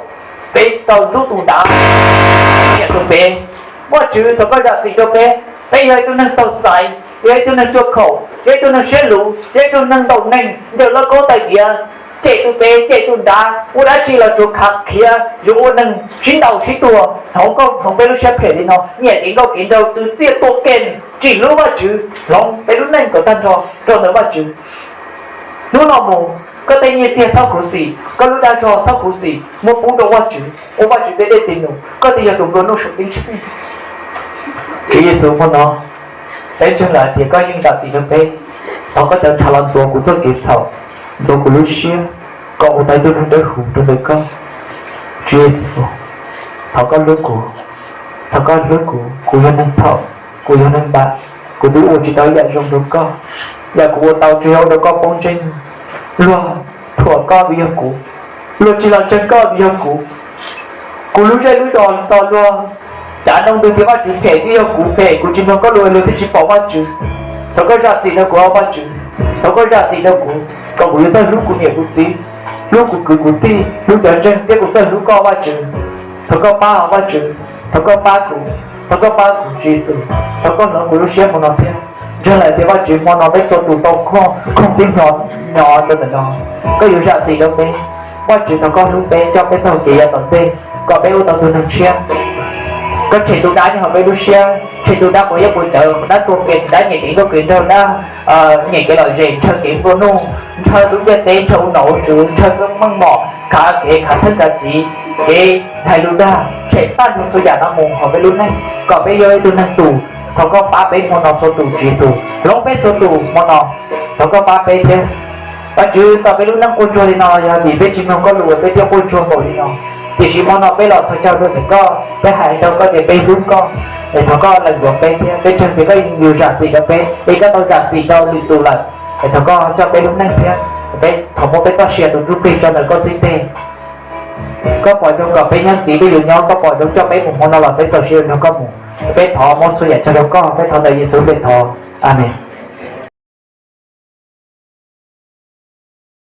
peb tau ntxub tus dav, niam tus pem. Vajtswv, thov koj zam txim rau peb, peb yog ib tug neeg taug xaiv, yog ib tug neeg cuaj khaum, yog ib tug neeg siab luv, yog ib tug neeg ntaus neeg ncaws lauj kaub tais diav, cem tus pem cem tus dav, ua dab tsi los tsuas khav khiav yuav ua neeg sib ntaus sib tua. Hloov koj hloov peb lub siab phem li no, nyiam kev nkauj kev nraug, twv txiaj tua ke, tsis hlub Vajtswv, hloov peb lub neej kom tag nrho rau ntawm Vajtswv. Hnub no mus, koj tej nyiaj txiag txhob khuv xim, koj lub dag zog txhob khuv xim, muab pub rau Vajtswv, ua Vajtswv tej dej tis num, koj thiaj yog tus nplua nuj saum teb chaws. Tswv Yexus, hmo no peb ntseeg lawm tias koj yeej zam txim rau peb. Thov koj cov ntshav los ntxuav kuv txoj kev txhaum, ntxuav kuv lub siab, kom kuv tau ib tug neeg dawb huv rau ntawm koj. Tswv Yexus, thov koj hlub kuv, thov koj hlub kuv, kuv yog neeg txhaum, kuv yog neeg npam, kuv twb ua tsis tau ib yam zoo rau koj. Yam kuv ua tau tsuas yog ua rau koj poob ntsej muag. Luag thuam koj vim yog kuv, luag tsis los ntseeg koj vim yog kuv. Kuv lub zej lub zos tos luag cav nroo ntws tias Vajtswv phem, twb yog kuv phem, kuv tsis mloog koj lus luag thiaj tsis pom Vajtswv. Thov koj zam txim rau kuv os Vajtswv, thov koj zam txim rau kuv, kom kuv yuav txawj hlub kuv niam kuv txiv, hlub kuv kwv kuv tij, hlub cov ntseeg thiab kuv txawj hlub koj Vajtswv. Thov koj pab os Vajtswv, thov koj pab kuv, thov koj pab kuv Tswv Yexus, thov koj hnov kuv lub siab hmo no thiab. Ntseeg lawm tias Vajtswv hmo no peb txhua tus tau khoom khoom tib hmo nyob rau ntawm no, koj yuav zam txim rau peb. Vajtswv thov koj hlub peb, coj peb txoj hau kev yav tom ntej, kom peb ua tau tus neeg tshiab. Koj tshem tus dab nyob hauv peb lub siab, tshem tus dab quav yaj quav cawv, dab tuag pem, dab nyiam kev nkauj kev nraug, dab nyiam kev lom zem, ntshaw kev nplua nuj, ntshaw lub ntiaj teb, ntshaw ua nom ua tswv, ntshaw koj meej mom, khav kev khav theeb khav txiv, kev hais lus dag, tshem tag nrho txhua yam no mus hauv peb lub neej, kom peb yog ib tug neeg tus. Thov koj pab peb hmo no txhua tus Tswv Yexus. Hloov peb txhua tus hmo no, thov koj pab peb thiab. Vajtswv, tau peb lub neej quaj ntsuag li no yog vim peb tsis mloog koj lus peb thiaj quaj ntsuag npaum li no. Tiam sis hmo no peb los txhos caug rau ntawm koj, peb hais rau koj tias peb hlub koj, es thov koj lees yuav peb thiab. Peb ntseeg tias koj yuav zam txim rau peb, es koj tau zam txim rau lwm tus lawm, es thov koj coj peb lub neej thiab. Peb thov muab peb txoj sia tus ntsuj plig tso ntawm koj txib teg. Koj pom zoo kom peb nyob ntxiv twb yuav nyob, koj pom zoo coj peb mus hmo no los peb txaus siab nrog koj mus. Peb thov muab txhua yam tso rau koj, peb thov ntawm Yexus lub npe thov, amees.